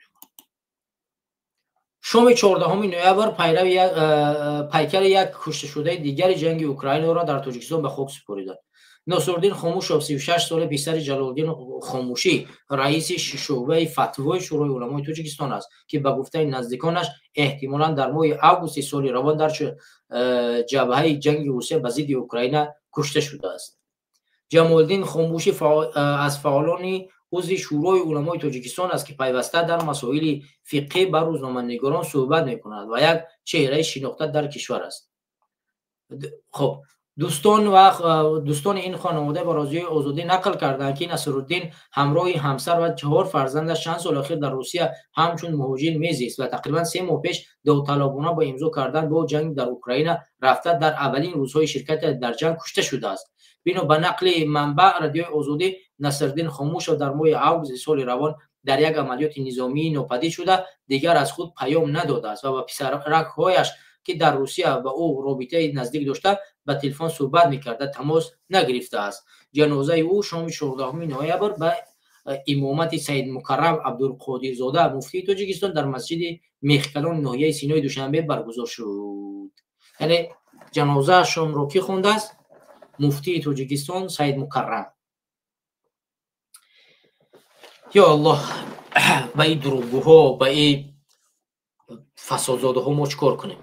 Шоми 14 ноябр пайкари як кушташудаи дигари ҷанги Украинаро дар Тоҷикистон ба хок супориданд. Носруддин Хомушов, 36 сола, писари Ҷалолиддин Хомушӣ, раиси шӯъбаи фатвои Шӯрои уламои Тоҷикистон аст, ки ба гуфтаи наздиконаш эҳтимолан дар моҳи августи соли равон дар ҷабҳаи ҷанги Русия ба зидди Украина кушта шудааст. Ҷамолиддин Хомушӣ аз фаъолони узви Шӯрои уламои Тоҷикистон аст, ки пайваста дар масоили фиқҳӣ ба рӯзноманигорон суҳбат мекунад ва як чеҳраи шинохта дар кишвар аст. Хоб, дӯстони ин хонавода ба Радиои Озодӣ нақл карданд, ки Насруддин ҳамроҳи ҳамсар ва 4 фарзандаш чанд соли охир дар Русия ҳамчун муҳоҷир мезист ва тақрибан 3 моҳ пеш довталабона бо имзо кардан бо ҷанг дар Украина рафта дар аввалин рӯзҳои ширкат дар ҷанг кушта шудааст. Бино ба нақли манбаъ Радиои Озодӣ, Насруддин Хомушов дар моҳи августи соли равон дар як амалиёти низомии нопадид шуда, дигар аз худ паём надодааст ва ба писаракҳояш, ки дар Русия ба ӯ робитаи наздик дошта, ба телефон суҳбат мекарда, тамос нагирифтааст. Ҷанозаи ӯ шоми 14 ноябр ба имомати Саид Мукаррам Абдулқодирзода, муфтии Тоҷикистон, дар масҷиди Мехкалони ноҳияи Синои Душанбе баргузор шуд. Яъне ҷанозаашонро кӣ хондааст? Муфтии Тоҷикистон Саид Мукаррам. Ё Аллоҳ, ба ин дурӯғгӯҳо, ба ин фасодзодаҳо мо чӣ кор кунем?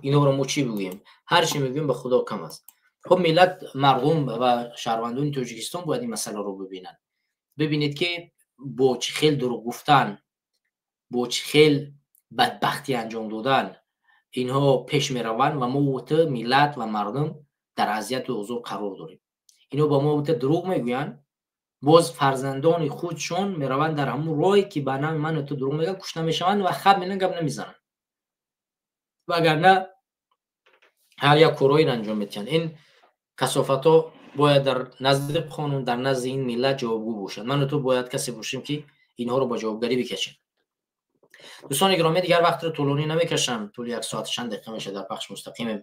Инҳоро мо чӣ бигӯем? Ҳар чӣ мегӯем ба Худо кам аст. Хоб, миллат, мардум ва шаҳрвандони Тоҷикистон бояд ин масъаларо бибинанд. Бибинед, ки бо чӣ хел дурӯғ гуфтан, бо чӣ хел бадбахтӣ анҷом додан инҳо пеш мераванд ва мо ту миллат ва мардум дар азияту озор қарор дорем. Инҳо ба мо ту дурӯғ мегӯянд, боз фарзандони худшон мераванд дар ҳамун роҳе, ки ба нами ману ту дурӯғ мегӯянд, кушта мешаванд ва хаб менан, гап намезананд. Вагарна ҳар як корҳоеро анҷом медиҳанд. Ин касофатҳо бояд дар назди қонун, дар назди ин миллат ҷавобгӯ бошанд. Ману ту бояд касе бошем, ки инҳоро ба ҷавобгарӣ бикашем. Дӯстони гиромӣ, дигар вақтро тӯлонӣ намекашам. Тӯли 1 соат чанд дақиқа мешавад дар пахш мустақимем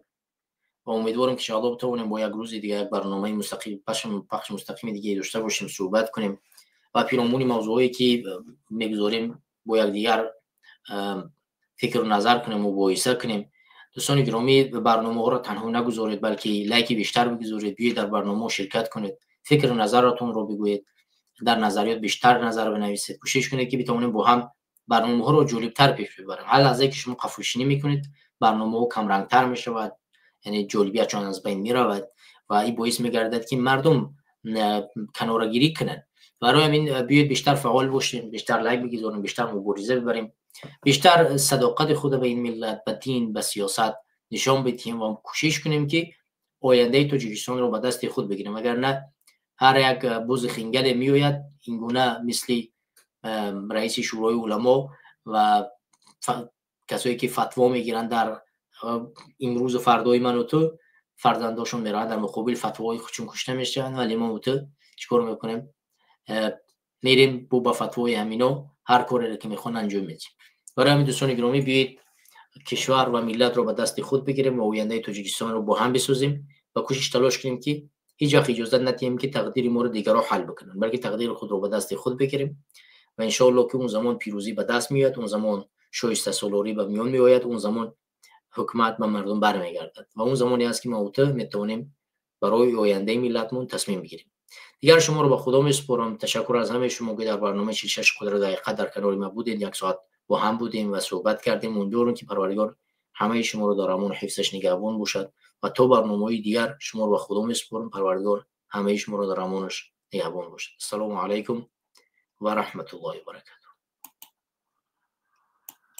ва умедворам, ки иншоаллоҳ битавонем бо як рӯзи дига як барномаи мустақим, пахши мустақими диге дошта бошем, суҳбат кунем ва пиромуни мавзӯъҳое, ки мегузорем, бо якдигар фикру назар кунем, мубоҳиса кунем. Дӯстони гиромӣ, барномаҳоро танҳо нагузоред, балки лайки бештар бигузоред, биёед дар барномаҳо ширкат кунед, фикру назаратонро бигӯед, дар назариёт бештар назар бинависед. Кӯшиш кунед, ки битавонем бо ҳам барномаҳоро ҷолибтар пеш бибарем. Ҳар лаҳзае, ки шумо қафошинӣ мекунед, барномаҳо камрангтар мешавад, яъне ҷолибиятшон аз байн меравад ва ин боис мегардад, ки мардум канорагирӣ кунанд. Барои ҳамин биёед бештар фаъол бошем, бештар лайк бигузорем, бештар мубориза бибарем, бештар садоқати худро ба ин миллат, ба дин, ба сиёсат нишон бидиҳем ва кӯшиш кунем, ки ояндаи Тоҷикистонро ба дасти худ бигирем. Агар на ҳар як бузи хингале меояд, ин гуна мисли раиси Шӯрои уламо ва касое, ки фатво мегиранд, дар имрӯзу фардои ману ту фарзандошон мераванд, дар муқобили фатвоҳои худшон кушта мешаванд, вале мо ту чӣ кор мекунем? Мерем бо ба фатвои ҳамино ҳар кореро, ки мехоҳанд, анҷом медиҳем. Барои ҳамин, дӯстони гиромӣ, биёед кишвар ва миллатро ба дасти худ бигирем ва ояндаи Тоҷикистонро бо ҳам бисозем ва кӯшиш талош кунем, ки ҳеҷ вақт иҷозат надиҳем, ки тақдири моро дигарро ҳал бикунанд, балки тақдири худро ба дасти худ бигирем ва иншоаллоҳ, ки он замон пирӯзӣ ба даст меояд, он замон шоистасолорӣ ба миён меояд, он замон ҳукумат ба мардум бармегардад ва он замоне аст, ки мо ту метавонем барои ояндаи миллатмон тасмим бигирем. Дигар шуморо ба Худо месупорам. Ташаккур аз ҳамаи шумо, ки дар барномаи 46 қудрат дақиқа дар канори ма будед, як соат бо ҳам будем ва суҳбат кардем. Умедворам, ки Парвардигор ҳамаи шуморо дар амону ҳифзаш нигаҳбон бошад ва то барномаҳои дигар шуморо ба Худо месупорам. Парвардигор ҳамаи шуморо дар амонаш нигаҳбон бошад. Ассалому алайкум ва раҳматуллоҳи ва баракатуҳ.